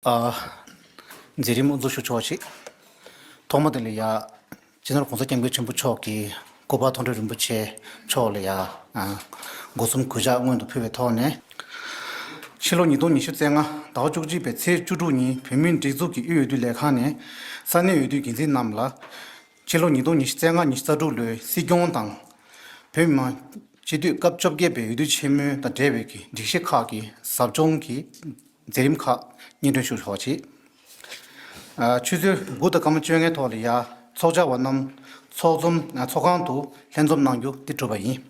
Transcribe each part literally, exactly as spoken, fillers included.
ཨ། མཛད་རིམ་དབུ་འཛུགས་ཞུ་ཆོག་ཅིག་ཐོག་མ་དེ་ལ་ཡ། སྤྱི་ནོར་༸གོང་ས་༸སྐྱབས་མགོན་ཆེན་པོ་མཆོག་གིས་སྐུ་པར་མཐོང་གྲོལ་རིན་པོ་ཆེ་མཆོག་ལ་ཡ། ཨ། སྒོ་གསུམ་གུས་ཕྱག་སྔོན་དུ་ཕུལ་བའི་ཐོག་ནས། ཕྱི་ལོ་ཉིས་སྟོང་ཉི་ཤུ་རྩ་ལྔ་ཟླ་བ་བཅུ་གཅིག་པའི་ཚེས་བཅུ་དྲུག་ཉིན་བོད་མིའི་སྒྲིག་འཛུགས་ཀྱི་དབུས་འོས་བསྡུ་ལས་ཁང་ནས་ས་གནས་འོས་བསྡུའི་འགན་འཛིན་རྣམས་ལ། ཕྱི་ལོ་ཉིས་སྟོང་ཉི་ཤུ་རྩ་ལྔ་ཉི་ཤུ་རྩ་དྲུག་ལོའི་སྲིད་སྐྱོང་དང་། བོད་མི་མང་སྤྱི་འཐུས་སྐབས་བཅོ་བརྒྱད་པའི་འོས་བསྡུ་ཆེན་མོ་དང་འབྲེལ་བའི་གི་སྒྲིག་གཞི་ཁག་གི་ཟབ་སྦྱོང་གི་མཛད་རིམ་ཁག་སྙན་སྒྲོན་ཞུ་ཆོག་ཅིག་ཨ། ཆུ་ཚོད་དགུ་དང་སྐར་མ་བཅོ་ལྔའི་ཐོག་ལ་ཡ། ཚོགས་བཅར་བ་རྣམས་ཚོགས་འཛོམས་ཨ། ཚོགས་ཁང་དུ་ལྷན་འཛོམས་གནང་རྒྱུ་དེ་གྲུབ་པ་ཡིན།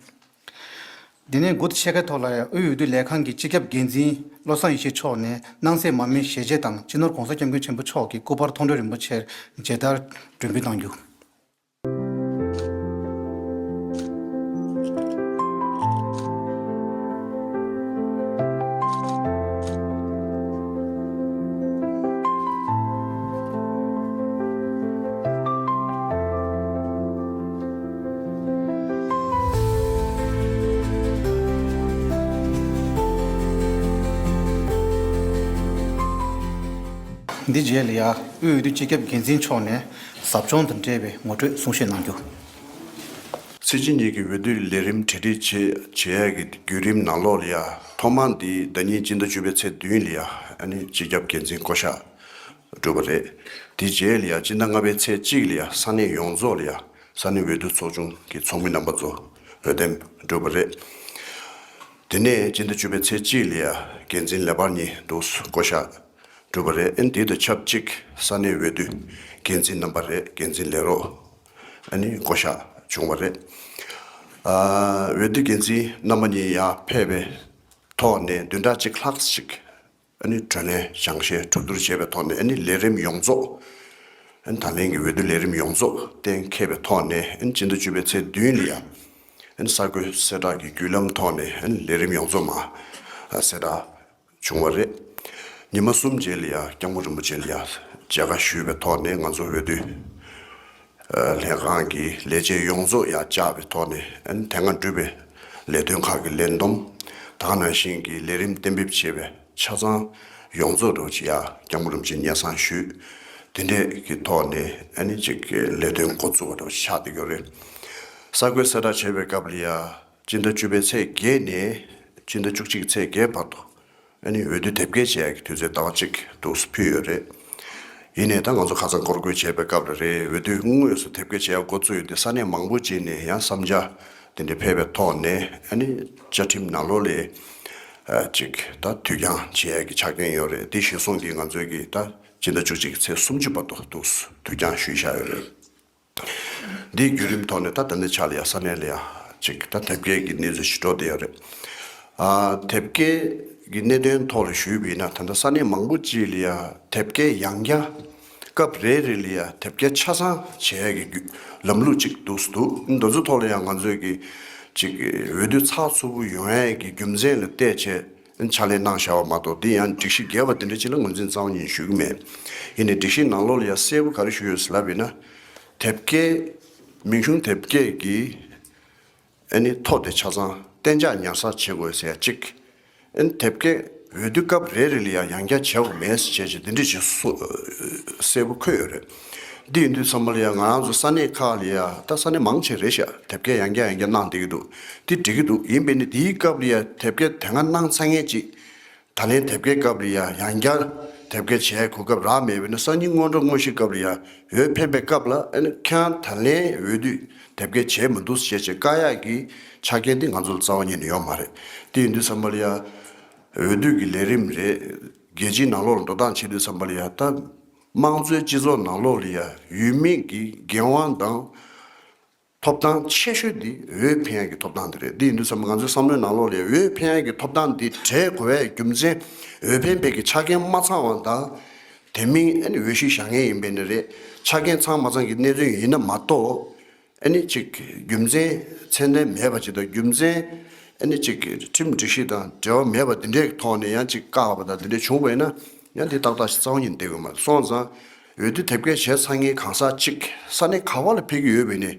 འདི་ནས་འགོ་དང་ཕྱེད་ཀའི་ཐོག་ལ་ཡ། དབུས་འོས་བསྡུ་ལས་ཁང་གི་སྤྱི་ཁྱབ་འགན་འཛིན་བློ་བཟང་ཡེ་ཤེས་མཆོག་ནས་སྣང་གསལ་མར་མེའི་ཞལ་ལྕེ་དང་སྤྱི་ནོར་༸གོང་ས་༸སྐྱབས་མགོན་ཆེན་པོ་མཆོག་གི་སྐུ་པར་མཐོང་གྲོལ་རིན་པོ་ཆེར་མཇལ་དར་སྒྲོན་འབུལ་གནང་རྒྱུ། འདི་རྗེས་ལ་ཡ། དབུས་འོས་བསྡུ་སྤྱི་ཁྱབ་འགན་འཛིན་མཆོག་ནས་ཟབ་སྦྱོང་དང་འབྲེལ་བའི་ངོ་སྤྲོད་གསུང་བཤད་གནང་རྒྱུ། ཚེས་གཅིག་ཉིན་གྱི་འོས་བསྡུའི་ལས་རིམ་གྲ་སྒྲིག་བྱེད་བྱེད་ཡས་ཀྱི་བརྒྱུད་རིམ་ནང་ལོགས་ལ་ཡ། ཐོག་མར་འདི་ཟླ་ཉིན་སྤྱི་ཟླ་བཅུ་པའི་ཚེས་བདུན་ལ་ཡ། ཨ་ནི་སྤྱི་ཁྱབ་འགན་འཛིན་བསྐོ་གཞག་གྲུབ་པ་རེད། དེ་རྗེས་ལ་ཡ། སྤྱི་ཟླ་ལྔ་པའི་ཚེས་གཅིག་ལ་ཡ། ས་གནས་ཡོངས་རྫོགས་ལ་ཡ། ས་གནས་འོས་བསྡུ་ཚོགས་ཆུང་གི་ཚོགས་མི་རྣམ་པ་ཚོ་འོས་འདེམས་གྲུབ་པ་རེད། དེ་ནས་སྤྱི་ཟླ་བཅུ་པའི་ཚེས་གཅིག་ལ་ཡ། འགན་འཛིན་ལེགས་པར་གཉིས་འདུག་བསྐོ་གཞག་གྲུབ་པ་རེད། ཨ་ནི་དེ་དང་ཆབས་ཅིག་ས་གནས་འོས་བསྡུ་འགན་འཛིན་རྣམ་པ་རེད། འགན་འཛིན་ལས་རོགས་ཨ་ནི་བསྐོ་གཞག་བྱུང་བ་རེད། ཨ། འོས་བསྡུ་འགན་འཛིན་རྣམ་པ་གཉིས་ཡར་ཕེབས་པའི་ཐོག་ནས་བདུན་ཕྲག་གཅིག་ལྷག་ཅིག་ཨ་ནི་དྲིན་ལན་བསྐྱར་ཞུ་གྲོས་བསྡུར་བྱས་པའི་ཐོག་ནས། ཨ་ནི་ལས་རིམ་ཡོངས་རྫོགས། ཨ་ནི་ད་ལན་གྱི་འོས་བསྡུ་ལས་རིམ་ཡོངས་རྫོགས་གཏན་འཁེལ་བའི་ཐོག་ནས། ཨ་ནི་སྤྱི་ཟླ་བཅུ་པའི་ཚེས་བདུན་ལ་ཡ། ཨ་ནི་གསར་འགོད་གསལ་བསྒྲགས་ཀྱི་བརྒྱུད་ལམ་ཐོག་ནས། ཨ་ནི་ལས་རིམ་ཡོངས་རྫོགས་མར་གསལ་བསྒྲགས་བྱུང་བ་རེད། ཉི་མ་གསུམ་རྗེས་ལ་ཡ། སྐྱབས་མགོན་རིན་པོ་ཆེ་ལ་ཡ་མཇལ་ཁ་ཞུས་པའི་ཐོག་ནས། ང་ཚོ་འོས་བསྡུ་ལྷན་ཁང་གི་ལས་བྱེད་ཡོངས་རྫོགས་ཡར་བཅར་བའི་ཐོག་ནས། ཨ་ནི་དེ་སྔ་གྲུབ་པའི་ལས་དོན་ཁག་གི་ལས་བསྡོམས། ད་ག་ནང་བཞིན་གྱི་ལས་རིམ་གཏན་འབེབས་བྱས་པའི་ཆ་ཚང་ཡོངས་རྫོགས་འདྲ་བོ་ཅིག་ཡར་སྐྱབས་མགོན་རིན་པོ་ཆེ་སྙན་སེང་ཞུས། དེ་འདྲས་ཀྱི་ཐོག་ནས་ཨ་ནི་ཅིག་ལས་དོན་འགོ་བཙུགས་པ་འདྲ་བོ་ཆགས་བསྡད་ཡོད་རེད། གསར་འགོད་གསལ་བསྒྲགས་བྱས་པའི་སྐབས་ལ་ཡ། སྤྱི་ཟླ་བཅུ་པའི་ཚེས་བརྒྱད་ནས་སྤྱི་ཟླ་བཅུ་གཅིག་ཚེས་བརྒྱད་བར་དུ། ཨ་ནི་འོས་བསྡུ་དེབ་སྐྱེལ་བྱེད་ཡག་གི་དུས་ཚོད་ཟླ་བ་གཅིག་འདུག་སེ་ཕུལ་ཡོད་རེད། ཡིན་ནའི་ད་ང་ཚོ་ཁ་སང་འགོ་འགོད་བྱས་པའི་སྐབས་ལ་རེད། འོས་བསྡུ་དངོས་སུ་དེབ་སྐྱེལ་བྱེད་ཡག་འགོ་བཙུགས་ཡོད་དུས། ས་གནས་མང་པོ་ཅིག་ནས་ཡང་བསམ་འཆར་དེ་འདྲ་ཕེབས་པའི་ཐོག་ནས། ཨ་ནི་བཅའ་ཁྲིམས་ནང་ལོགས་ལ་ཨ་ཅིག་ད་དུས་འགྱངས་བྱེད་ཡག་གི་ཆ་རྐྱེན་ཡོད་རེད། དེ་གཞིར་བཟུང་གིས་ང་ཚོས་ཀྱིས་ད་སྤྱི་ཟླ་བཅུ་གཅིག་གི་ཚེས་སུམ་ཅུ་བར་དུ་འདུག་སེ་དུས་འགྱངས་ཞུས་བཞག་ཡོད་རེད། འདིའི་བརྒྱུད་རིམ་ཐོག་ནས་ད་ད་ལྟའི་ཆ་ལ་ཡ། ས་གནས་ལ་ཡ་ཅིག་ད་དེབ་སྐྱེལ་གྱི་གནས་ཚུལ་ཞིག་འགྲོ་བསྡད་ཡོད་རེད། ཨ། དེབ་སྐྱེལ་གྱི་གནད་དོན་ཐོག་ལ་ཞུས་པ་ཡིན་ན། ད་ལྟ་ས་གནས་མང་པོ་ཅིག་ལ་ཡ་དེབ་སྐྱེལ་ཡང་བསྐྱར། སྐབས་རེ་རེ་ལ་ཡ་དེབ་སྐྱེལ་ཆ་ཚང་བྱེད་ཡག་གི་ལམ་ལུགས་ཅིག་འདུག་སེ་འདུག་འདི་ཚོ་ཐོག་ལ་ཡང་ང་ཚོས་ཀྱིས་ཅིག་འོས་བསྡུ་ཚགས་ཚུད་པོ་ཡོང་ཡག་གི་རྒྱུ་མཚན་ལ་བལྟས་བྱས་ཕྱག་ལས་གནང་བཞག་པ་མ་གཏོགས། འདི་ཡང་སྒྲིག་གཞི་འགལ་བ་དེ་འདྲ་ཅིག་ལ་ངོས་འཛིན་རྩ་བ་ཉིད་ནས་ཞུ་གི་མེད། ཡིན་ནའི་སྒྲིག་གཞི་ནང་ལོགས་ལ་ཡ་གསལ་པོ་ག་རེ་ཞུས་ཡོད་ཟེར་ལབ་པ་ཡིན་ན། དེབ་སྐྱེལ། མིང་གཞུང་དེབ་སྐྱེལ་གྱི་ཨ་ནི་ཐོ་དེ་ཆ་ཚང་གཏན་འཇགས་ཉར་ཚགས་བྱེད་དགོས་ཟེར་ཡ་གཅིག་ཨ་ནི་དེབ་སྐྱེལ་འོས་བསྡུ་སྐབས་རེ་རེ་ལ་ཡང་ཡང་བསྐྱར་བྱེད་དགོས་མེད་ཟེར་བྱས་བྱས་འདི་འདྲ་ཅིག་སུ་གསལ་པོ་འཁོད་ཡོད་རེད། འདི་ཡིན་དུས་ཙམ་པ་ལ་ཡང་ང་རང་ཚོ་ས་གནས་ཁག་ལ་ཡང་། ད་ས་གནས་མང་ཆེ་རེད་ཤག་དེབ་སྐྱེལ་ཡང་བསྐྱར་ཡང་བསྐྱར་གནང་བསྡད་ཀྱི་འདུག་འདི་འགྲིག་གི་འདུག་ཡིན་པས་ན་འདིའི་སྐབས་ལ་ཡང་དེབ་སྐྱེལ་དེ་སྔ་གནང་ཚར་མཁན་ཅིག་ད་ལན་དེབ་སྐྱེལ་སྐབས་ལ་ཡང་ཡང་བསྐྱར་དེབ་སྐྱེལ་བྱེད་གོ་སྐབས་རག་མེད་པས་ན། སང་ཉིན་སྔོན་འགྲོ་དངོས་གཞིའི་སྐབས་ལ་ཡང་འོས་འཕེན་པའི་སྐབས་ལ། ཨ་ནི་ཁྱེད་རང་ད་ལན་འོས་བསྡུ་དེབ་སྐྱེལ་བྱས་མི་འདུག་ཟེར་བྱས་བཀག་ཡག་གི་ཆ་རྐྱེན་དེ་ང་ཚོ་ལ་རྩ་བ་ཉིད་ནས་ཡོད་མ་རེད། དེ་ཡིན་དུས་ཙམ་པ་ལ་ཡང་འོས་བསྡུ་གི་ལས་རིམ་རེད། རྒྱལ་སྤྱིའི་ནང་ལོགས་ལ་འགྲོ་སྟངས་བྱེད་དུས་ཙམ་པ་ལ་ཡང་། ད་དམངས་གཙོའི་སྤྱི་ཚོགས་ནང་ལོགས་ལ་ཡང་ཡུལ་མི་གི་འགན་དབང་དང་། ཐོབ་ཐང་ཆེ་ཤོས་འདི་འོས་འཕེན་ཡག་གི་ཐོབ་ཐང་དེ་རེད། འདི་ཡིན་དུས་ཙམ་པ་ང་ཚོའི་བསམ་བློའི་ནང་ལོགས་ལ་འོས་འཕེན་ཡག་གི་ཐོབ་ཐང་འདི་འབྲེལ་དགོས་པའི་རྒྱུ་མཚན། འོས་འཕེན་པའི་གི་ཆ་རྐྱེན་མ་ཚང་བ་དང་། དེ་མིན་ཨ་ནི་འོས་གཞི་བཞག་མཁན་ཡིན་པས་ན་རེད། ཆ་རྐྱེན་ཚང་མ་ཚང་གི་གནས་ཚུལ་ཡིན་ན་མ་གཏོགས། ཨ་ནི་ཅིག་རྒྱུ་མཚན་ཚད་ལྡན་མེད་པ་ཅིག་དང་། རྒྱུ་མཚན་ཨ་ནི་ཅིག་ཁྲིམས་སྒྲིག་གཞི་དང་འབྲེལ་བ་མེད་པ་འདི་འདྲའི་ཐོག་ནས་ཡང་ཅིག་བཀག་པ་དང་འདི་འདྲ་བྱུང་བས་ན། ཡང་འདི་ཏག་ཏག་ཅིག་རྩ་བ་ཉིད་ནས་བསྡད་དགོས་མ་རེད། སོང་ཙང་འོས་བསྡུ་དེབ་སྐྱེལ་བྱས་ཚར་མཁན་གང་ཟག་ཅིག་ས་གནས་ག་པ་ལ་ཕེབས་ཀྱི་ཡོད་པ་ཡིན་ནའི་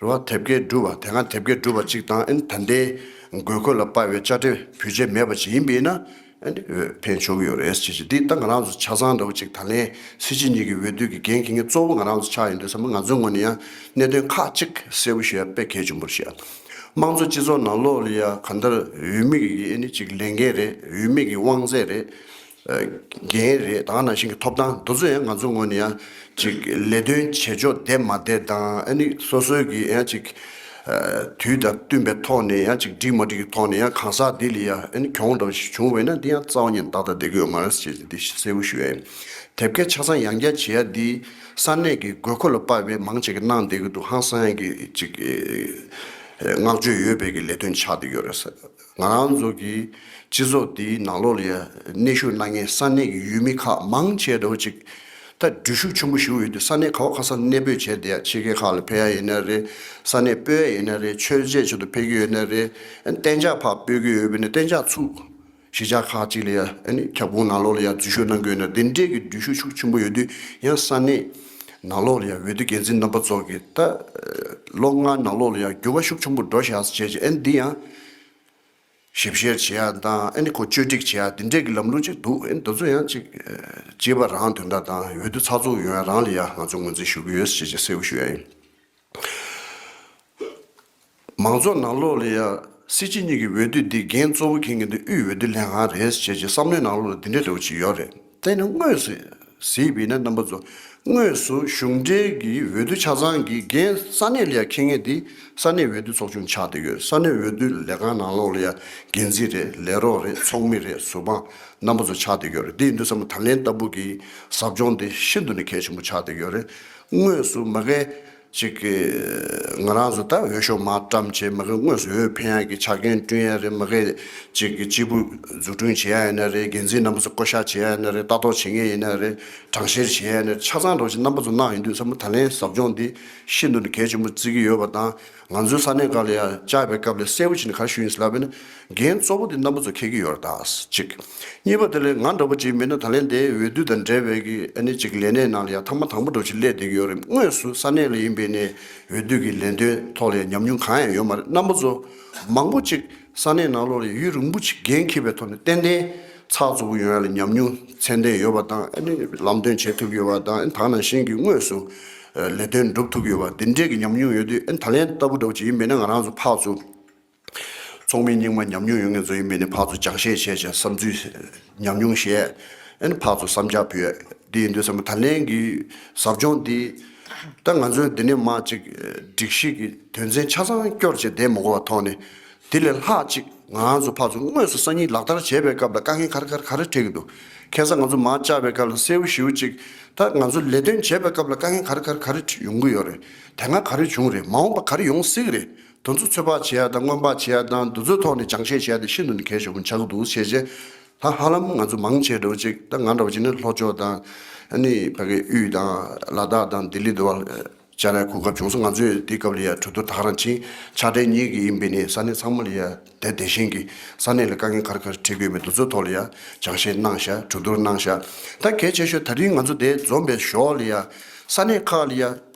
རེད་བ། དེབ་སྐྱེལ་གྲུབ་པ། དེ་སྔ་དེབ་སྐྱེལ་གྲུབ་པ་ཅིག་དང་། ཨ་ནི་ད་ལྟའི་དགོས་མཁོ་ལ་དཔག་པའི་དཔྱ་ཁྲལ་བུད་འཇལ་མེད་པ་ཅིག་ཡིན་པ་ཡིན་ན། ཨ་ནི་འོས་འཕེན་ཆོག་གི་ཡོད་རེད་ཟེར་གྱི་འདི་ད་ང་རང་ཚོ་ཆ་ཚང་འདྲ་བོ་ཅིག་ད་ལན་སྲིད་སྤྱི་གཉིས་ཀྱི་འོས་བསྡུ་གི་འགན་འཁྱེར་མཁན་གཙོ་བོ་ང་རང་ཚོ་ཆགས་ཡོང་དུས་ཙམ་པ་ང་ཚོའི་ངོས་ནས་ཡང་གནད་དོན་ཁག་ཅིག་གསལ་པོ་ཞུ་ཡ་དཔེ་གལ་ཆེན་པོ་རེད་ཤག་དམངས་གཙོ་སྤྱི་ཚོགས་ནང་ལོགས་ལ་ཡ་གང་ལྟར་འོས་མི་གི་ཨ་ནི་ཅིག་ལས་འགན་རེད། འོས་མི་གི་དབང་ཚད་རེད། འགན་རེད། ད་ག་ནང་བཞིན་གྱི་ཐོབ་ཐང་འདི་ཚོ་ཡང་ང་ཚོའི་ངོས་ནས་ཡང་ཅིག་ལས་དོན་བྱེད་ཕྱོགས་བདེ་མ་བདེ་དང་ཨ་ནི་སོ་སོའི་གི་ཡང་ཅིག་དུས་དང་བསྟུན་པའི་ཐོག་ནས་ཡང་ཅིག་འགྲིག་མ་འགྲིག་གི་ཐོག་ནས་ཡང་གང་ཟག་འདི་ལ་ཡང་ཨ་ནི་གྱོང་འདྲ་བོ་ཞིག་བྱུང་བས་ན་འདི་ཡང་རྩ་བ་ཉིད་ཏག་ཏག་བསྡད་ཀྱི་ཡོད་མ་རེད་ཅེས་འདི་གསལ་པོ་ཞུ་ཡ་ཡིན། དེབ་སྐྱེལ་ཆ་ཚང་ཡང་བསྐྱར་བྱེད་ཡ་འདི་ས་གནས་ཀྱི་དགོས་མཁོ་ལ་དཔག་པའི་མང་ཆེ་གི་གནང་བསྡད་ཀྱི་འདུག་ཧང་སང་ཡ་གི་ཅིག་བསྔགས་བརྗོད་ཡོད་པའི་གི་ལས་དོན་ཆགས་བསྡད་ཀྱི་ཡོད་རེད་ཟེར། ང་རང་ཚོ་གི་སྤྱི་ཚོགས་འདིའི་ནང་ལོགས་ལ་ཡ་གནས་བཞུགས་གནང་མཁན་ས་གནས་ཀྱི་ཡུལ་མི་ཁག་མང་ཆེ་འདྲ་བོ་ཅིག་ད་འགྲུལ་ཞུགས་ཆེན་པོ་ཞིག་ཡོད་དུས་ས་གནས་ག་བ་ག་ས་གནས་སྤོས་བྱས་བསྡད་ཡ། ཕྱི་རྒྱལ་ཁག་ལ་ཕེབས་ཡ་ཡིན་ན་རེད། ས་གནས་སྤོས་ཡ་ཡིན་ན་རེད། མཆོད་མཇལ་ཆེད་དུ་ཕེབས་ཀྱི་ཡོད་ན་རེད། གཏན་འཇགས་ཕར་སྤོས་ཀྱི་ཡོད་པ་ཡིན་ན་གཏན་འཇགས་ཚུགས། གཞིས་ཆགས་ཁག་ཅིག་ལ་ཡ་ཨ་ནི་ཁྱབ་ཁོངས་ནང་ལོགས་ལ་ཡ་འཛུལ་ཞུགས་གནང་གི་ཡོད་ན་དེ་འདྲས་ཀྱི་འགྲུལ་ཞུགས་ཤུགས་ཆེན་པོ་ཡོད་དུས་ཡང་ས་གནས་ནང་ལོགས་ལ་ཡ་འོས་བསྡུ་འགན་འཛིན་རྣམ་པ་ཚོ་གིས་ད་ལོ་ལྔ་ནང་ལོགས་ལ་ཡ་འགྱུར་བ་ཤུགས་ཆེན་པོ་འགྲོ་བཞག་ཟེར་བྱས་ཨ་ནི་འདི་ཡང་ཞིབ་བཤེར་བྱེད་ཡ་དང་ཨ་ནི་ཁོ་བཅོས་སྒྲིག་བྱེད་ཡ་དེ་འདྲས་ཀྱི་ལམ་ལུགས་ཅིག་འདུག་ཨ་ནི་དེ་ཚོ་ཡང་ཅིག་བྱེད་པ་རང་དོན་དག་དང་འོས་བསྡུ་ཚགས་ཚུད་ཡོང་ཡ་རང་ལ་ཡ་ང་ཚོ་ངོས་འཛིན་ཞུ་གི་ཡོད་ཟེར་བྱས་གསལ་པོ་ཞུ་ཡ་ཡིན། མང་ཚོགས་ནང་ལོགས་ལ་ཡ་སྲིད་སྤྱི་གཉིས་ཀྱི་འོས་བསྡུ་འདི་འགན་གཙོ་བོ་འཁྱེར་མཁན་འདི་དབུས་འོས་བསྡུ་ལྷན་ཁང་རེད་ཅེས་ཀྱི་བསམ་བློའི་ནང་ལོགས་ལ་འདི་འདྲའི་འདྲ་བོ་ཅིག་ཡོད་རེད། དེ་ནི་དངོས་སུ་གཟིགས་པ་ཡིན་ན་རྣམ་པ་ཚོ་དངོས་སུ་གཞུང་འབྲེལ་གྱི་འོས་བསྡུ་ཆ་ཚང་གི་འགན་ས་གནས་ལ་ཡ་འཁྱེར་མཁན་འདི་ས་གནས་འོས་བསྡུ་ཚོགས་ཆུང་ཆགས་བསྡད་ཡོད། ས་གནས་འོས་བསྡུ་ལས་ཁང་ནང་ལོགས་ལ་ཡ་འགན་འཛིན་རེད། ལས་རོགས་རེད། ཚོགས་མི་རེད། ཟུར་དཔང་རྣམ་པ་ཚོ་ཆགས་བསྡད་ཡོད་རེད། འདི་ཡིན་དུས་ཙམ་པ་ད་ལན་ལྟ་བུ་གི་ཟབ་སྦྱོང་འདི་ཤིན་ཏུ་ནས་གལ་ཆེན་པོ་ཆགས་བསྡད་ཡོད་རེད། དངོས་སུ་མ་གི་ཅིག་གི་ང་རང་ཚོ་ད་འོས་ཤོག་མར་བཀྲམ་བྱས་མ་གི་དངོས་སུ་འོས་འཕེན་ཡག་གི་ཆ་རྐྱེན་བསྐྲུན་ཡ་རེད། མ་གི་ཅིག་གི་སྤྱིལ་བུ་འཛུགས་སྐྲུན་བྱེད་ཡ་ཡིན་ན་རེད། འགན་འཛིན་རྣམ་པ་ཚོ་བསྐོ་བཞག་བྱེད་ཡ་ཡིན་ན་རེད། ལྟ་རྟོག་བྱེད་མཁན་ཡིན་ན་རེད། གྲངས་བཤེར་བྱེད་ཡ་ཡིན་ན་རེད། ཆ་ཚང་འགྲོ་ཅིག་རྣམ་པ་ཚོ་གནང་ཡོང་དུས་ཙམ་པ་ད་ལན་ཟབ་སྦྱོང་འདི་ཤིན་ཏུ་ནས་གལ་ཆེན་པོ་བརྩི་གི་ཡོད་པ་དང་། ང་ཚོའི་ས་གནས་ཁག་ལ་ཡང་བཅར་བའི་སྐབས་ལ་གསལ་པོ་བྱས་ནས་ག་རེ་ཞུ་ཡིན་ཟེར་ལབ་པ་ཡིན་ན། འགན་གཙོ་བོ་དེ་རྣམ་པ་ཚོ་འཁྱེར་གྱི་ཡོད་རེད་ད། གཅིག་གཉིས་པ་དེ་ལས་ང་འདྲ་པོ་ཅིག་མིན་ན་ད་ལན་དེའི་འོས་བསྡུ་དང་འབྲེལ་བའི་གི་ཨ་ནི་ཅིག་ལས་གནས་ནང་ལ་ཡང་ཐ་མ་དང་པོ་འདྲ་པོ་ཅིག་སླེབས་བསྡད་ཀྱི་ཡོད་རེད། དངོས་སུ་ས་གནས་ལ་ཡིན་པའི་ནས་འོས་བསྡུ་གི་ལས་དོན་ཐོག་ལ་ཡང་ཉམས་མྱོང་གང་ཡང་ཡོད་མ་རེད། རྣམ་པ་ཚོ་མང་པོ་ཅིག་ས་གནས་ནང་ལོགས་ལ་ཡུན་རིང་པོ་ཅིག་འགན་འཁྱེར་བའི་ཐོག་ནས་ཏན་ཏན་ཚགས་ཚུད་པོ་ཡོང་ཡ་ལ་ཉམས་མྱོང་ཚད་ལྡན་ཡོད་པ་དང་། ཨ་ནི་ལམ་སྟོན་བྱེད་ཐུབ་ཀྱི་ཡོད་པ་དང་། ཨ་ནི་ད་ག་ནང་བཞིན་གྱི་དངོས་སུ་ལས་དོན་སྒྲུབ་ཐུབ་ཀྱི་ཡོད་པ་དེ་འདྲས་ཀྱི་ཉམས་མྱོང་ཡོད་དུས། ཨ་ནི་ད་ལན་ལྟ་བུ་འདྲ་པོ་ཅིག་ཡིན་པས་ན་ང་རང་ཚོ་ཕར་ཚུར་ཚོགས་མི་རྙིང་མ་ཉམས་མྱོང་ཡོད་མཁན་ཚོ་ཡིན་པས་ནས་ཕར་ཚུར་སྦྱང་བཤད་བྱས་བྱས་བསམ་ཚུལ་ཉམས་མྱོང་བཤད། ཨ་ནི་ཕར་ཚུར་བསམ་འཆར་ཕུལ། འདི་ཡིན་དུས་ཙམ་པ་ད་ལན་གྱི་ཟབ་སྦྱོང་འདི་ད་ང་ཚོའི་འདི་ནས་མར་ཅིག་སྒྲིག་གཞི་གི་དོན་ཚན་ཆ་ཚང་སྐྱོར་བྱས་བསྡད་མ་དགོས་པ་ཐོག་ནས། དེ་ལས་ལྷག་ཅིག་ང་རང་ཚོ་ཕར་ཚུར་དངོས་སུ་སང་ཉིན་ལག་བསྟར་བྱེད་པའི་སྐབས་ལ་དཀའ་ངལ་ག་རེ་ག་རེ་ག་རེ་འཕྲད་ཀྱི་འདུག་ཁ་སང་ང་ཚོ་མར་བཅར་བའི་སྐབས་ལ་གསལ་པོ་ཞེ་པོ་ཅིག་ད་ང་ཚོ་ལས་དོན་བྱེད་པའི་སྐབས་ལ་དཀའ་ངལ་ག་རེ་ག་རེ་ག་རེ་ཡོང་གི་ཡོད་རེད། དེ་སྔ་ག་རེ་བྱུང་རེད། མ་འོངས་པ་ག་རེ་ཡོང་སྲིད་གི་རེད། དེ་ཚོ་ཚོད་དཔག་བྱེད་ཡ་དང་། སྔོན་དཔག་བྱེད་ཡ་དང་། འདི་ཚོའི་ཐོག་ནས་སྦྱང་བཤད་བྱེད་ཡ་དེ་ཤིན་ཏུ་ནས་གལ་ཆེན་པོ་ཆགས་ཀྱི་འདུག་བྱས་རྗེས། ད་ཧ་ལམ་ང་ཚོ་མང་ཆེ་འདྲ་བོ་ཅིག་ད་ང་འདྲ་བོ་ཅིག་ནི་ལྷོ་ཕྱོགས་དང་། ཨ་ནི་ཕ་གི་དབུས་དང་ལ་དྭགས་དང་ལྡི་ལི་འདི་བ་བཅར་ཡ་གོ་སྐབས་བྱུང་སོང་། ང་ཚོས་དེའི་སྐབས་ལ་ཡ་གྲོས་བསྡུར་ད་ག་རང་ཕྱིན། ཕྱག་སྦྲེལ་གཉིས་ཀྱི་ཡིན་པས་ནས་ས་གནས་ཚང་མ་ལ་ཡ་དེ་དེ་བཞིན་གྱི་ས་གནས་ལ་དཀའ་ངལ་ག་རེ་ག་རེ་འཕྲད་ཀྱི་ཡོད་མེད་དེ་ཚོའི་ཐོག་ལ་ཡ་སྦྱང་བཤད་གནང་ཤག་གྲོས་བསྡུར་གནང་ཤག་ད་གལ་ཆེ་ཤོས་ད་རིང་ང་ཚོ་དེ་འཛོམས་པའི་ཞོར་ལ་ཡ་ས་གནས་ཁག་ལ་ཡ་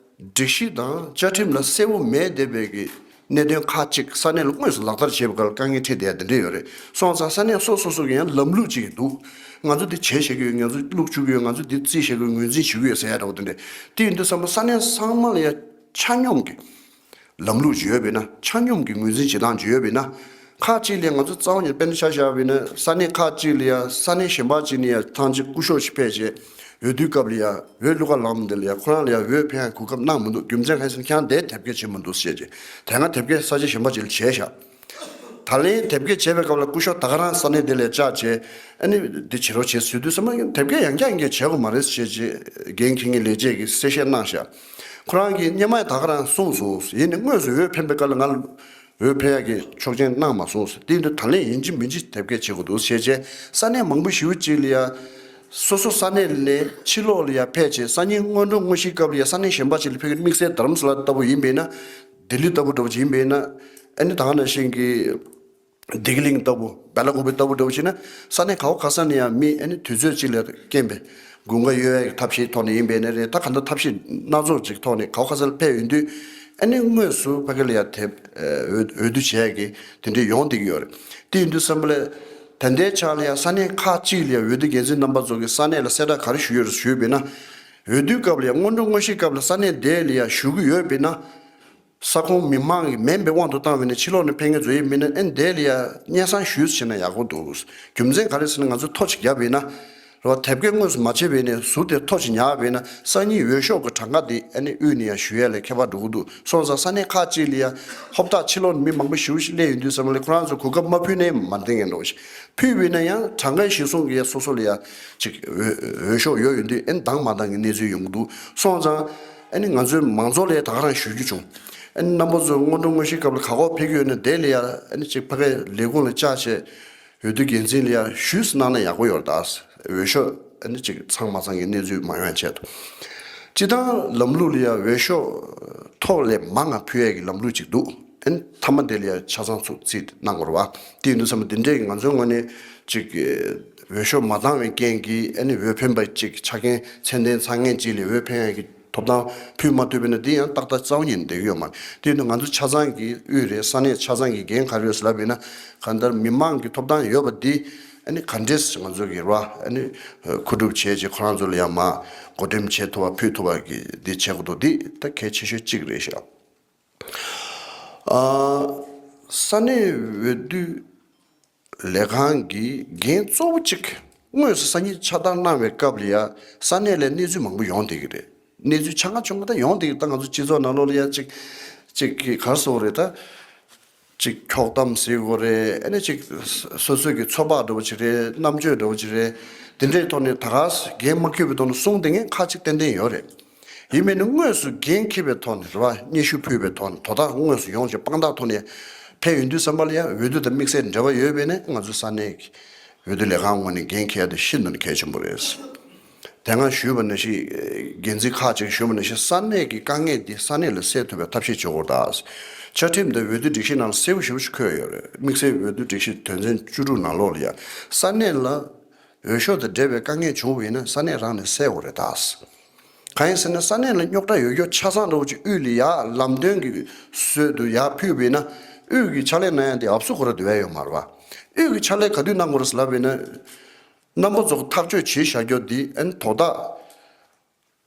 སྒྲིག་གཞི་དང་བཅའ་ཁྲིམས་ལ་གསལ་པོ་མེད་བསྡད་པའི་གི་གནད་དོན་ཁག་ཅིག་ས་གནས་ལ་དངོས་སུ་ལག་བསྟར་བྱེད་པའི་སྐབས་ལ་དཀའ་ངལ་འཕྲད་བསྡད་ཡ་དེ་འདྲ་ཡོད་རེད། སོང་ཙང་ས་གནས་སོ་སོ་སོ་གི་ཡང་ལམ་ལུགས་ཅིག་འདུག་ང་ཚོ་འདི་བྱེད་བཞག་གི་ཡོད། ང་ཚོ་བླུག་བཅུག་གི་ཡོད། ང་ཚོ་འདི་རྩིས་བཞག་གི་ཡོད། ངོས་འཛིན་ཞུ་གི་ཡོད་ཟེར་ཡ་འདྲ་བོ་དེ་འདྲ། དེ་ཡིན་དུས་ཙམ་པ་ས་གནས་ཚང་མ་ལ་ཡ་ཆ་སྙོམས་ཀྱི་ལམ་ལུགས་ཅིག་ཡོད་པས་ན། ཆ་སྙོམས་ཀྱི་ངོས་འཛིན་བྱེད་སྟངས་ཅིག་ཡོད་པས་ན། ཁག་ཅིག་ལ་ང་ཚོ་རྩ་བ་ཉིད་དཔེར་ན་ཆ་བཞག་པ་ཡིན་ན། ས་གནས་ཁག་ཅིག་ལ་ཡ་ས་གནས་གཞན་པ་ཅིག་ནས་ཡ་ཐང་ཅིག་སྐུ་ཞབས་ཤིག་ཕེབས་བྱས་འོས་བསྡུའི་སྐབས་ལ་ཡ་འོས་བླུག་ག་ལངས་མི་འདི་ལ་ཡ་ཁོ་རང་ལ་ཡ་འོས་འཕེན་ཡ་གོ་སྐབས་གནང་མི་འདུག་རྒྱུ་མཚན་གང་ཡིན་ཟེར་ན་ཁྱེད་རང་དེ་དེབ་སྐྱེལ་བྱེད་མི་འདུག་ཟེར་བྱས། དེ་སྔ་དེབ་སྐྱེལ་ས་ཆ་གཞན་པ་ཅིག་ལ་བྱས་ཤག་ད་ལན་དེབ་སྐྱེལ་བྱེད་པའི་སྐབས་ལ་སྐུ་ཞབས་ད་ག་རང་ས་གནས་དེ་ལ་བཅར་བྱས། ཨ་ནི་འདི་བྱེད་རོགས་བྱེད་ཟེར་དུས་ཙམ་པ་དེབ་སྐྱེལ་ཡང་བསྐྱར་ཡང་བསྐྱར་བྱེད་དགོས་མ་རེད་ཟེར་བྱས། འགན་འཁྱེར་མཁན་ལས་བྱེད་ཀྱིས་གསལ་བཤད་གནང་ཤག་ཁོ་རང་གིས་སྔོན་མ་ཡང་ད་ག་རང་གསུངས་སོང་། ཡིན་ནའི་དངོས་སུ་འོས་འཕེན་པའི་སྐབས་ལ་ང་ལ་འོས་འཕེན་ཡག་གི་ཆོག་མཆན་གནང་མ་སོང་ཟེར། དེ་ཡིན་དུས་ད་ལན་ཡིན་གཅིག་མིན་གཅིག་དེབ་སྐྱེལ་བྱེད་དགོས་འདུག་ཟེར་བྱས། ས་གནས་མང་པོ་ཞེ་པོ་ཅིག་ལ་ཡ་སོ་སོ་ས་གནས་ལས་ཕྱི་ལོགས་ལ་ཡ་ཕེབས་བྱས། སང་ཉིན་སྔོན་འགྲོ་དངོས་གཞིའི་སྐབས་ལ་ཡ་ས་གནས་གཞན་པ་ཅིག་ལ་ཕེབས་ཀྱི། དམིགས་བསལ་རྡ་རམ་ས་ལ་ལྟ་བུ་ཡིན་པས་ན། ལྡི་ལི་ལྟ་བུ་འདྲ་བོ་ཅིག་ཡིན་པས་ན། ཨ་ནི་ད་ག་ནང་བཞིན་གྱི་བདེ་སྐྱིད་གླིང་ལྟ་བུ། སྦེ་ལ་ཀུ་པེ་ལྟ་བུ་འདྲ་བོ་བྱས་ན། ས་གནས་ག་བ་ག་ས་ནས་ཡང་མི་ཨ་ནི་དུས་ཚོད་ཅིག་ལ་རྐྱེན་པས་དགུན་ཁ་གཡོལ་ཡག་གི་ཐབས་ཤེས་ཐོག་ནས་ཡིན་པས་ན་རེད། ད་གང་ལྟར་ཐབས་ཤེས་སྣ་ཚོགས་ཅིག་ཐོག་ནས་ག་བ་ག་ས་ལ་ཕེབས་ཡོང་དུས། ཨ་ནི་དངོས་སུ་ཕ་གི་ལ་ཡ་དེབ་འོས་འོས་བསྡུ་བྱེད་ཡག་གི་དེ་འདྲས་ཡོང་བསྡད་ཀྱི་ཡོད་རེད། དེ་ཡིན་དུས་ཙམ་པ་ལ་ ད་ལྟའི་ཆ་ལ་ཡང་ས་གནས་ཁག་ཅིག་ལ་ཡང་འོས་བསྡུ་འགན་འཛིན་རྣམ་པ་ཚོ་གིས་ས་གནས་ལ་གསལ་བསྒྲགས་ག་རེ་ཞུས་ཡོད་རེད་ཞུས་པ་ཡིན་ན། འོས་བསྡུའི་སྐབས་ལ་ཡང་སྔོན་འགྲོ་དངོས་གཞིའི་སྐབས་ལ་ས་གནས་དེ་ལ་ཡང་ཞུགས་ཀྱི་ཡོད་པ་ཡིན་ན། ས་ཁོངས་མི་མང་གི་མིན་པའི་དབང་དུ་བཏང་བ་ཡིན་ན། ཕྱི་ལོགས་ནས་ཕེབས་མཁན་ཚོ་ཡིན་པ་ཡིན་ན། ཨ་ནི་དེ་ལ་ཡང་སྙན་སེང་ཞུས་བྱས་ན་ཡག་པོ་འདུག་རྒྱུ་མཚན་ག་རེ་ཟེར་ན། ང་ཚོས་ཐོ་ཅིག་བརྒྱབ་པ་ཡིན་ན། རེད་བ། དེབ་སྐྱེལ་དངོས་སུ་མ་བྱས་པ་ཡིན་ནའི་ཟུར་དེར་ཐོ་ཅིག་ཉར་བ་ཡིན་ན། སང་ཉིན་འོས་ཤོག་གི་གྲངས་ཀ་དེ་ཨ་ནི་དབུས་ནས་ཡང་ཞུ་ཡ་ལ་ཁྱད་པར་འགྲོ་གི་འདུག་སོང་ཙང་ས་གནས་ཁག་ཅིག་ལ་ཡང་ཧོབ་ཐག་ཕྱི་ལོགས་ནས་མི་མང་པོ་ཞེ་པོ་ཞིག་སླེབས་ཡོང་དུས་ཙམ་པ་ལ། ཁོ་རང་ཚོ་གོ་སྐབས་མ་ཕུལ་ནའི་མ་བསྟན་མཁན་འདྲ་བོ་ཞིག་ཕུལ་བ་ཡིན་ན་ཡང་གྲངས་ཀའི་གཞིར་བཟུང་གིས་ཡང་སོ་སོ་ལ་ཡང་ཅིག་འོས་འོས་ཤོག་ཡོད་ཡོད་དུས། ཨ་ནི་འདང་མ་འདང་གི་གནས་ཚུལ་ཡོང་གི་འདུག་སོང་ཙང་ཨ་ནི་ང་ཚོའི་མང་ཚོགས་ལ་ད་ག་རང་ཞུ་རྒྱུ་བྱུང་། ཨ་ནི་རྣམ་པ་ཚོ་སྔོན་འགྲོ་དངོས་གཞིའི་སྐབས་ལ་ག་གོ་ཕེབས་ཀྱི་ཡོད་ན། དེ་ལ་ཡང་ཨ་ནི་ཅིག་ཕ་གིའི་ལས་ཁུངས་ལ་བཅར་བྱས། འོས་བསྡུ་འགན་འཛིན་ལ་ཡང་ཞུས་གནང་ན་ཡག་པོ་ཡོད་རེད་ད། འོས་ཤོག་ཨ་ནི་ཅིག་ཚང་མ་ཚང་གི་གནས་ཚུལ་མ་ཡོང་ཆེད་དུ། སྤྱིར་བཏང་ལམ་ལུགས་ལ་ཡང་འོས་ཤོག་ཐོ་ལས་མང་ང་ཕུལ་ཡས་ཀྱི་ལམ་ལུགས་ཅིག་འདུག་ཨ་ནི་མཐའ་མ་དེ་ལ་ཡང་ཆ་ཚང་ཚུར་རྩིས་གནང་དགོས་རེད་བ། དེ་ཡིན་དུས་ཙམ་པ་འདི་འདྲས་ཀྱི་ང་ཚོའི་ངོས་ནས་ཅིག་འོས་ཤོག་མ་བཏང་བའི་རྐྱེན་གྱིས། ཨ་ནི་འོས་འཕེན་པ་ཅིག་ཆ་རྐྱེན་ཚད་ལྡན་ཚང་མཁན་ཅིག་ལ་འོས་འཕེན་ཡས་ཀྱི་ཐོབ་ཐང་ཕུལ་མ་ཐུབ་པ་ཡིན་ན། དེ་ཡང་ཏག་ཏག་རྩ་བ་ཉིད་ནས་བསྡད་ཀྱི་ཡོད་མ་རེད། དེ་ཡིན་དུས་ང་ཚོ་ཆ་ཚང་གི་དབུས་རེད། ས་གནས་ཆ་ཚང་གི་འགན་ག་རེ་ཡོད་ཟེར་ལབ་པ་ཡིན་ན། གང་ལྟར་མི་མང་གི་ཐོབ་ཐང་ཡོད་པ་འདི་ཨ་ནི་ག་འདྲས་ང་ཚོ་གིས་རེད་བ། ཨ་ནི་མཁོ་སྒྲུབ་བྱས་རྗེས་ཁོ་རང་ཚོ་ལ་ཡང་མར་བགོ་འགྲེམས་བྱེད་ཐུབ་པ་ཕུལ་ཐུབ་པ་གི་འདི་བྱེད་དགོས་འདུག་འདི་ད་གལ་ཆེ་ཤོས་གཅིག་རེད་ཤག་ཨ། ས་གནས་འོས་བསྡུ་ལས་ཁང་གི་འགན་གཙོ་བོ་གཅིག་དངོས་སུ་སང་ཉིན་ཕྱག་བསྟར་གནང་བའི་སྐབས་ལ་ཡ་ས་གནས་ལ་གནས་ཚུལ་མང་པོ་ཡོང་བསྡད་ཀྱི་རེད། གནས་ཚུལ་ཆ་ཚང་ཆུང་ངུ་ད་ཡོང་བསྡད་ཀྱི། ད་ང་ཚོ་སྤྱི་ཚོགས་ནང་ལོགས་ལ་ཡ་གཅིག་གཅིག་གིས་ག་རེ་ཟེར་དགོས་རེད་ད། གཅིག་འཁྱོག་གཏམ་ཟེར་དགོས་རེད། ཨ་ནི་གཅིག་སོ་སོའི་གི་ཚོད་དཔག་འདྲ་བོ་ཅིག་རེད། རྣམ་དཔྱོད་འདྲ་བོ་ཅིག་རེད། དེ་འདྲའི་ཐོག་ནས་ད་ག་འགན་མ་འཁྱེར་བའི་ཐོག་ནས་གསུངས་བསྡད་མཁན་ཁག་ཅིག་ཏན་ཏན་ཡོད་རེད། ཡིན་མིན་ནི་དངོས་སུ་འགན་འཁྱེར་བའི་ཐོག་ནས་རེད་བ། སྙན་ཞུ་ཕུལ་བའི་ཐོག་ནས། དོ་བདག་དངོས་སུ་ཡོང་བྱས་དཔང་རྟགས་ཐོག་ནས་ཕེབས་ཡོང་དུས་ཙམ་པ་ལ་ཡང་འོས་བསྡུ་དང་དམིགས་བསལ་འབྲེལ་བ་ཡོད་པས་ན། ང་ཚོ་ས་གནས་ཀྱི་འོས་བསྡུ་ལས་ཁང་ངོས་ནས་འགན་འཁྱེར་ཡ་དེ་ཤིན་ཏུ་ནས་གལ་ཆེན་པོ་རེད། དེ་སྔ་ཞུས་པ་ནང་བཞིན། འགན་འཛིན་ཁག་ཅིག་ཞུས་པ་ནང་བཞིན། ས་གནས་ཀྱི་དཀའ་ངལ་འདི་ས་གནས་ལ་སེལ་ཐུབ་པའི་ཐབས་ཤེས་བྱེད་དགོས་རེད་ད། བཅའ་ཁྲིམས་དང་འོས་བསྡུ་སྒྲིག་གཞི་ནང་ལ་གསལ་པོ་ཞེ་པོ་ཞིག་འཁོད་ཡོད་རེད། དམིགས་བསལ་འོས་བསྡུ་སྒྲིག་གཞི་དོན་ཚན་བཅུ་དྲུག་ནང་ལོགས་ལ་ཡང་ས་གནས་ལ་འོས་ཤོག་དང་འབྲེལ་བའི་དཀའ་ངལ་བྱུང་བ་ཡིན་ན་ས་གནས་རང་ནས་སེལ་དགོས་རེད་ད། གང་ཡིན་ཟེར་ན། ས་གནས་ལ་རྙོག་དྲ་ཡོད་རྒྱུ་ཆ་ཚང་འདྲ་བོ་ཅིག་དབུས་ལ་ཡར་ལམ་སྟོན་གྱི་ཚུལ་དུ་ཡར་ཕུལ་བ་ཡིན་ན། དབུས་ཀྱི་ཕྱག་ལས་གནང་ཡ་དེ་ཨབ་སུ་ཁོ་ར་སྡུད་ཡ་ཡོད་མ་རེད་བ། དབུས་ཀྱི་ཕྱག་ལས་ག་དུས་གནང་དགོས་རེད་ཟེར་ལབ་པ་ཡིན་ན། རྣམ་པ་ཚོ་ཐག་གཅོད་བྱས་བཞག་རྒྱུ་འདི་ཨ་ནི་དོ་བདག་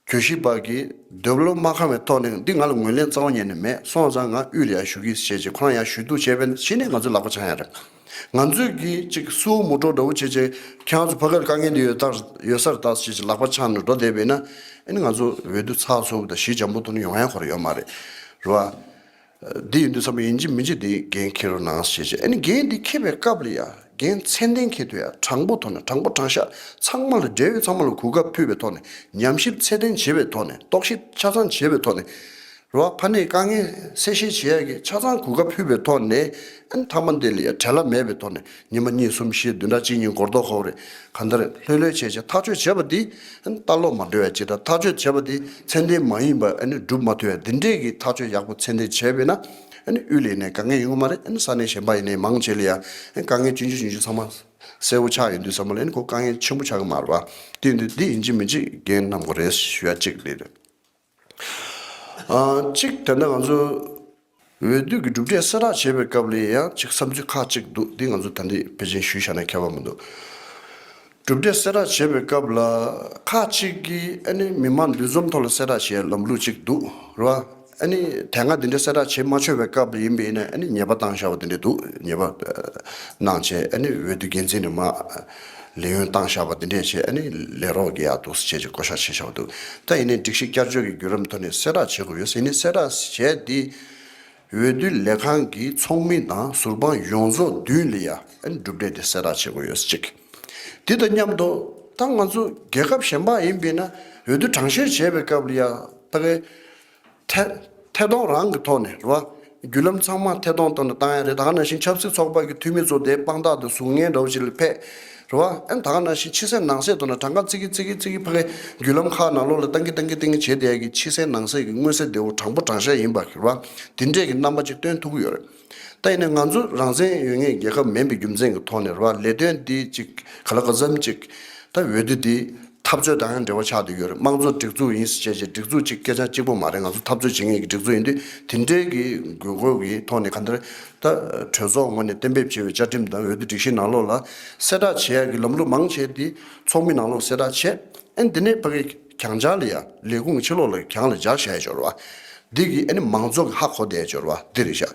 གྱོད་གཞི་པ་གིས་འདོད་བློ་མ་ཁེངས་པའི་ཐོག་ནས། འདི་ང་ལ་ངོས་ལེན་རྩ་བ་ཉིད་ནས་མེད། སོང་ཙང་ང་དབུས་ལ་ཡར་ཞུ་གི་ཟེར་བྱས་ཁོ་རང་ཡར་ཞུ་གཏུག་བྱས་པས་ན། གཞི་ནས་ང་ཚོས་ལག་པ་འཆང་ཡ་རེད། ང་ཚོས་ཀྱིས་ཅིག་སུའུ་མོ་ཊོ་འདྲ་བོ་བྱས་བྱས། ཁྱེད་རང་ཚོ་ཕ་གིར་དཀའ་ངལ་འདི་ཡོད་ད། ཡོད་ས་རེད་ད་ཟེར་བྱས་ལག་པ་འཆང་ནས་འགྲོ་བསྡད་པས་ན། ཨ་ནི་ང་ཚོ་འོས་བསྡུ་ཚགས་ཚུད་པོ་དང་ཞི་འཇམ་པོ་ཐོག་ནས་ཡོང་ཡ་ཁོ་རང་ཡོད་མ་རེད། རེད་བ། འདི་ཡིན་དུས་ཙམ་པ་ཡིན་གཅིག་མིན་གཅིག་འདི་འགན་འཁྱེར་རོགས་གནང་ཞེས་བྱས། ཨ་ནི་འགན་འདི་འཁྱེར་བའི་སྐབས་ལ་ཡ་འགན་ཚད་ལྡན་འཁྱེར་ཐུབ་ཡ། དྲང་པོ་ཐོག་ནས། དྲང་པོ་དྲང་བཞག་ཚང་མ་ལ། འབྲེལ་ཡོད་ཚང་མ་ལ་གོ་སྐབས་ཕུལ་བའི་ཐོག་ནས། ཉམས་ཞིབ་ཚད་ལྡན་བྱེད་པའི་ཐོག་ནས། རྟོག་ཞིབ་ཆ་ཚང་བྱེད་པའི་ཐོག་ནས། རེད་བ། ཕ་ནས་དཀའ་ངལ་སེལ་བཤེར་བྱེད་ཡ་གི་ཆ་ཚང་གོ་སྐབས་ཕུལ་བའི་ཐོག་ནས། ཨ་ནི་མཐའ་མ་འདི་ལ་ཡ་བྲེལ་བ་མེད་པའི་ཐོག་ནས། ཉི་མ་གཉིས་གསུམ་བཞི་བདུན་ཕྲག་གཅིག་གཉིས་འགོར་མདོག་ཁ་པོ་རེད། གང་ལྟར་ལྷོད་ལྷོད་བྱས་བྱས་ཐག་གཅོད་བྱས་པ་འདི་ཨ་ནི་ལྟ་ལོག་མ་འགྲོ་ཡ་ཅིག་དང་། ཐག་གཅོད་བྱས་པ་འདི་ཚད་ལྡན་མ་ཡིན་པ་ཨ་ནི་སྒྲུབ་མ་ཐུབ་ཡ་འདི་འདྲས་ཀྱི་ཐག་གཅོད་ཡག་པོ་ཚད་ལྡན་བྱས་པས་ན། ཨ་ནི་དབུས་ལ་ཡིན་ནའི་དཀའ་ངལ་ཡོང་གི་མ་རེད། ཨ་ནི་ས་གནས་གཞན་པ་ཡིན་ནའི་མང་ཆེ་ལ་ཡ་ཨ་ནི་དཀའ་ངལ་ཆུང་ཆུང་ཆུང་ཆུང་ཚང་མ་གསལ་པོ་ཆགས་ཡོང་དུས་ཙམ་པ་ལ། ཨ་ནི་ཁོ་དཀའ་ངལ་ཆེན་པོ་ཆགས་ཀྱི་མ་རེད་བ། དེ་ཡིན་དུས་འདི་ཡིན་གཅིག་མིན་གཅིག་འགན་གནང་དགོས་རེད་ཞུ་ཡ་གཅིག་རེད། ཨ། གཅིག་དེ་འདྲ་ང་ཚོ་འོས་བསྡུ་གི་གྲུབ་འབྲས་གསལ་བསྒྲགས་བྱེད་པའི་སྐབས་ལ་ཡང་ཅིག་བསམ་ཚུལ་ཁག་ཅིག་འདུག་འདི་ང་ཚོ་ད་ལྟ་ཕལ་ཆེར་ཞུས་བཞག་ན་ཁྱད་པར་མི་འདུག་གྲུབ་འབྲས་གསལ་བསྒྲགས་བྱེད་པའི་སྐབས་ལ་ཁག་ཅིག་གིས་ཨ་ནི་མི་མང་འདུ་འཛོམས་ཐོག་ལ་གསལ་བསྒྲགས་བྱེད་ལམ་ལུགས་ཅིག་འདུག་རེད་བ། ཨ་ནི་དེ་སྔ་འདི་འདྲའི་གསལ་བསྒྲགས་བྱེད་མ་ཆོག་པའི་སྐབས་ལ་ཡིན་པ་ཡིན་ན། ཨ་ནི་ཉེས་པ་བཏང་བཞག་པ་འདི་འདྲ་འདུག་ཉེས་པ་གནང་བྱས། ཨ་ནི་འོས་བསྡུ་འགན་འཛིན་ནས་མར་ལས་ཡོན་བཏང་བཞག་པ་འདི་འདྲས་བྱས། ཨ་ནི་ལས་རོགས་ཀྱི་ཡག་འདུག་ཟེར་བྱས་ཀྱི་བསྐོ་བཞག་བྱས་བཞག་པ་འདུག་ད་ཡིན་ནའི་སྒྲིག་གཞི་བསྐྱར་བཅོས་ཀྱི་བརྒྱུད་རིམ་ཐོག་ནས་གསལ་བསྒྲགས་བྱེད་དགོས་ཡོད་ཟེར་ནས། གསལ་བསྒྲགས་བྱས་ཏེ་འོས་བསྡུ་ལས་ཁང་གི་ཚོགས་མི་དང་ཟུར་དཔང་ཡོངས་རྫོགས་མདུན་ལ་ཡ་ཨ་ནི་གྲུབ་འབྲས་དེ་གསལ་བསྒྲགས་བྱེད་དགོས་ཡོད་ཟེར་གཅིག་དེ་དང་མཉམ་དུ་ད་ང་ཚོ་རྒྱལ་ཁབ་གཞན་པ་ཡིན་པས་ན། འོས་བསྡུ་གྲངས་བཤེར་བྱེད་པའི་སྐབས་ལ་ཡ་ཕ་གི་ཐད་ཐད་གཏོང་རང་གི་ཐོག་ནས་རེད་བ། བརྒྱུད་ལམ་ཚང་མ་ཐད་གཏོང་ཐོག་ནས་བཏང་ཡ་རེད། ད་ག་ནང་བཞིན་ཆབ་སྲིད་ཚོགས་པ་གི་འཐུས་མི་ཚོ་དེ་དཔང་རྟགས་དང་གཟུགས་བརྙན་འདྲ་བོ་ཅིག་ལ་ཕེབས་རེད་བ། ཨ་ནི་ད་ག་ནང་བཞིན་ཕྱི་གསལ་ནང་གསལ་ཐོག་ནས་གྲངས་ཀ་བརྩི་གི་བརྩི་གི་བརྩི་གི་ཕ་གི་བརྒྱུད་ལམ་ཁག་ནང་ལོགས་ལ་བཏང་གི་བཏང་གི་བཏང་གི་བྱས་བསྡད་ཡ་གི་ཕྱི་གསལ་ནང་གསལ་གི་མངོན་གསལ་དོད་པོ་དྲང་པོ་དྲང་བཞག་ཡིན་པ་རེད་བ། དེ་འདྲས་ཀྱི་རྣམ་པ་ཅིག་སྟོན་ཐུབ་ཀྱི་ཡོད་རེད། ད་ཡིན་ན་ང་ཚོ་རང་བཙན་ཡོད་མཁན་རྒྱལ་ཁབ་མིན་པའི་རྒྱུ་མཚན་གྱི་ཐོག་ནས་རེད་བ། ལས་དོན་འདི་ཅིག་ག་ལ་ག་ཙམ་ཅིག་ད་འོས་བསྡུ་འདི་ འཐབ་རྩོད་དང་ཡང་འབྲེལ་བ་ཆགས་བསྡད་ཡོད་རེད། དམངས་གཙོ་སྒྲིག་འཛུགས་ཡིན་ཟེར་བྱས་བྱས་སྒྲིག་འཛུགས་གཅིག་སྐད་ཆ་གཅིག་པོ་མ་རེད། ང་ཚོ་འཐབ་རྩོད་བྱེད་མཁན་གྱི་སྒྲིག་འཛུགས་ཡིན་དུས་དེ་འདྲའི་གི་དགོས་མཁོ་གི་ཐོག་ནས་ག་འདྲ་ད་གྲོས་ཚོགས་ངོས་ནས་གཏན་འབེབས་བྱས་པའི་བཅའ་ཁྲིམས་དང་འོས་བསྡུ་སྒྲིག་གཞི་ནང་ལོགས་ལ་གསལ་བསྒྲགས་བྱེད་ཡག་གི་ལམ་ལུགས་མང་ཆེ་དེ་ཚོགས་མི་ནང་ལོགས་གསལ་བསྒྲགས་བྱས། ཨན་དེ་ནས་ཕ་གི་གྱང་ལྗགས་ལ་ཡ་ལས་ཁུངས་ཕྱི་ལོགས་ལ་གྱང་ལ་ལྗགས་བཞག་ཡ་ཡོད་རེད་བ། འདི་གི་ཨ་ནི་མང་ཚོགས་ཀྱི་ཧ་གོ་བསྡད་ཡོད་རེད་བ། འདི་རེད་ཤག་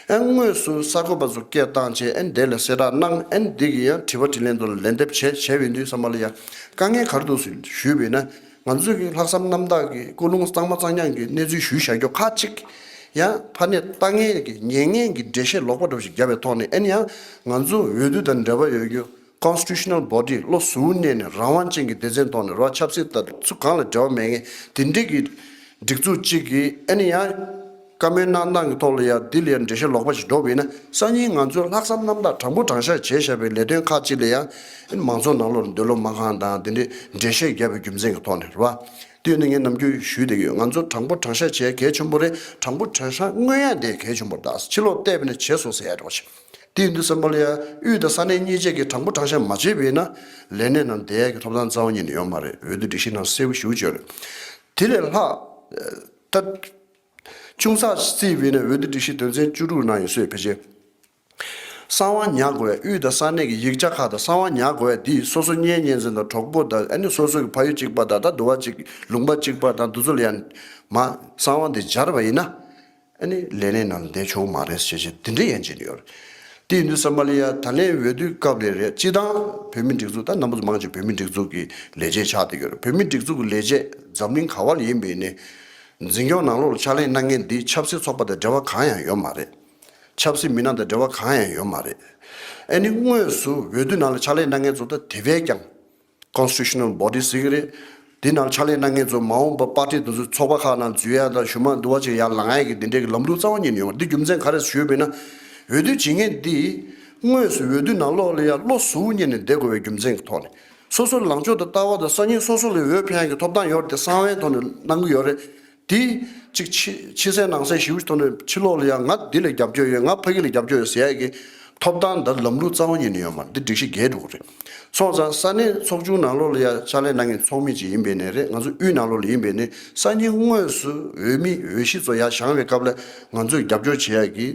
ཨན་དངོས་སུ་གསར་འགོད་པ་ཚོ་སྐད་བཏང་བྱས་ཨན་དེ་ལ་གསལ་བསྒྲགས་གནང་། ཨན་འདི་གི་ཡང་དྲི་བ་དྲིས་ལན་དུ་ལན་འདེབས་བྱས་བྱས་པ་ཡིན་དུས་ཙམ་པ་ལ་ཡ་དཀའ་ངལ་ག་རེ་འདུག་ཟེར་ཞུས་པ་ཡིན་ན། ང་ཚོས་ཀྱི་ལྷག་བསམ་རྣམ་དག་གི་ཀུན་སློང་གཙང་མ་གཙང་རྐྱང་གི་གནས་ཚུལ་ཞུས་བཞག་རྒྱུ་ཁག་ཅིག་ཡང་ཕ་ནས་ལྟ་ངན་གྱི་ཉན་ངན་གྱི་འགྲེལ་བཤད་ལོག་པ་འདྲ་བོ་ཞིག་བརྒྱབ་པའི་ཐོག་ནས་ཨན་ཡང་ང་ཚོ་འོས་བསྡུ་དང་འབྲེལ་བ་ཡོད་རྒྱུ། Constitutional Body བློ་གཟུ་བོར་གནས་ནས་རང་དབང་ཅན་གྱི་སྡེ་ཚན་ཐོག་ནས་རོགས་ཆབ་སྲིད་དང་སུ་གང་ལ་འབྲེལ་བ་མེད་མཁན་དེ་འདྲས་ཀྱི་སྒྲིག་འཛུགས་གཅིག་གིས་ཨ་ནི་ཡང་བཀའ་མོལ་གནང་སྟངས་ཀྱི་ཐོག་ལ་ཡང་འདི་ལ་ཡང་འགྲེལ་བཤད་ལོག་པ་ཞིག་འགྲོ་བས་ན་སང་ཉིན་ང་ཚོས་ལྷག་བསམ་རྣམ་དག་དྲང་པོ་དྲང་བཞག་བྱས་བཞག་པའི་ལས་དོན་ཁག་ཅིག་ལ་ཡང་ཨ་ནི་མང་ཚོགས་ནང་ལོགས་ལ་འདོད་བློ་མ་ཁེངས་དང་དེ་འདྲས་འགྲེལ་བཤད་བརྒྱབ་པའི་རྒྱུ་མཚན་གྱི་ཐོག་ནས་རེད་བ། དེ་ཡིན་ན་ངས་ནམ་རྒྱུན་ཞུས་བསྡད་ཀྱི་ཡོད། ང་ཚོ་དྲང་པོ་དྲང་བཞག་བྱས་གལ་ཆེན་པོ་རེད། དྲང་པོ་དྲང་བཞག་མངོན་ཡག་དེ་གལ་ཆེན་པོ་རེད། ད་ཕྱི་ལོགས་བལྟས་པ་ནས་བྱས་སོང་ཟེར་ཡ་འདྲ་བ་ཞིག་དེ་ཡིན་དུས་ཙམ་པ་ལ་ཡ་དབུས་དང་ས་གནས་གཉིས་ཆ་གིས་དྲང་པོ་དྲང་བཞག་མ་བྱས་པ་ཡིན་ན་ལས་གནས་ནང་བསྡད་ཡག་གི་ཐོབ་ཐང་རྩ་བ་ཉིད་ནས་ཡོད་མ་རེད། འོས་བསྡུ་སྒྲིག་གཞི་ནང་གསལ་པོ་ཞེ་པོ་ཅིག་ཡོད་རེད། དེ་ལས་ལྷག་ད་ཅུང་ཟད་བརྩིས་པ་ཡིན་ན་འོས་བསྡུ་སྒྲིག་གཞི་དོན་ཚན་བཅུ་དྲུག་ནང་ཡོད་སྲོལ་ཕལ་ཆེར་གསང་བ་ཉར་དགོས་པའི་དབུས་དང་ས་གནས་ཀྱི་ཡིག་ཆ་ཁག་དང་གསང་བ་ཉར་དགོས་པའི་འདི་སོ་སོ་གཉེན་ཉེ་ཚན་དང་གྲོགས་པོ་དང་ཨ་ནི་སོ་སོ་གི་ཕ་ཡུལ་གཅིག་པ་དང་ད་འདུ་བ་གཅིག་ལུང་པ་གཅིག་པ་དང་འདི་ཚོ་ལ་ཡང་མ་གསང་བ་འདི་སྦྱར་བ་ཡིན་ན། ཨ་ནི་ལས་གནས་ནང་ལ་བསྡད་ཆོག་མ་རེད་ཟེར་བྱས་དེ་འདྲ་ཡན་ཆད་ཡོད་རེད། དེ་ཡིན་དུས་ཙམ་པ་ལ་ཡ་ད་ལན་འོས་བསྡུའི་སྐབས་ལ་རེད། སྤྱི་བཏང་བོད་མི་སྒྲིག་འཛུགས་ད་རྣམ་པ་ཚོ་མང་ཆེ་བོད་མི་སྒྲིག་འཛུགས་ཀྱི་ལས་བྱེད་ཆགས་བསྡད་ཡོད་རེད། བོད་མི་སྒྲིག་འཛུགས་ཀྱི་ལས་བྱེད་འཛམ་གླིང་ག་བ་ལ་ཡིན་པ་ཡིན་ནའི་འཛིན་སྐྱོང་ནང་ལོགས་ལ་ཕྱག་ལས་གནང་མཁན་འདི་ཆབ་སྲིད་ཚོགས་པ་དང་འབྲེལ་བ་གང་ཡང་ཡོད་མ་རེད། ཆབ་སྲིད་མི་སྣ་དང་འབྲེལ་བ་གང་ཡང་ཡོད་མ་རེད། ཨ་ནི་དངོས་སུ་འོས་བསྡུ་ནང་ལ་ཕྱག་ལས་གནང་མཁན་ཚོ་ད་དེ་བས་ཀྱང་Constitutional Body ཟེར་གྱི་རེད། དེ་ནང་ཕྱག་ལས་གནང་མཁན་ཚོ་མ་འོངས་པ་པར་ཊི་དེ་ཚོ་ཚོགས་པ་ཁག་ནང་འཛུལ་ཡ་དང་གཞུག་མ་འདུ་བ་ཅིག་ཡར་ལངས་ཡ་གི་དེ་འདྲའི་གི་ལམ་ལུགས་རྩ་བ་ཉིད་ནས་ཡོང་བ། འདི་རྒྱུ་མཚན་ག་རེ་ཞུས་པ་ཡིན་ན། འོས་བསྡུ་བྱེད་མཁན་འདི་དངོས་སུ་འོས་བསྡུ་ནང་ལོགས་ལ་ཡ་བློ་གཟུ་བོ་གཉེར་ནས་བསྡད་དགོས་པའི་རྒྱུ་མཚན་གྱི་ཐོག་ནས་སོ་སོའི་ལངས་ཕྱོགས་དང་ལྟ་བ་དང་སང་ཉིན་སོ་སོ་ལ་འོས་འཕེན་ཡ་གི་ཐོབ་ཐང་ཡོད་རེད་དེ་གསང་བའི་ཐོག་ནས་གནང་གི་ཡོད་རེད། དེ་གཅིག་ཕྱི་ཕྱི་གསལ་ནང་གསལ་ཞེ་པོ་ཐོག་ནས་ཕྱི་ལོགས་ལ་ཡང་ང་འདི་ལ་རྒྱབ་སྐྱོར་ཡོད། ང་ཕ་གི་ལ་རྒྱབ་སྐྱོར་ཡོད་ཟེར་ཡ་གི་ཐོབ་ཐང་དང་ལམ་ལུགས་རྩ་བ་ཉིད་ནས་ཡོད་མ་རེད། འདི་སྒྲིག་གཞི་འགལ་འགྲོ་གི་རེད། སོང་ཙང་ས་གནས་ཚོགས་ཆུང་ནང་ལོགས་ལ་ཡ་ཕྱག་ལས་གནང་མཁན་ཚོགས་མི་ཅིག་ཡིན་པའི་ནས་རེད། ང་ཚོ་དབུས་ནང་ལོགས་ལ་ཡིན་པའི་ནས་སང་ཉིན་དངོས་སུ་འོས་མི་འོས་གཞི་ཚོ་ཡར་བཞེངས་པའི་སྐབས་ལ་ང་ཚོས་རྒྱབ་སྐྱོར་བྱེད་ཡ་གི་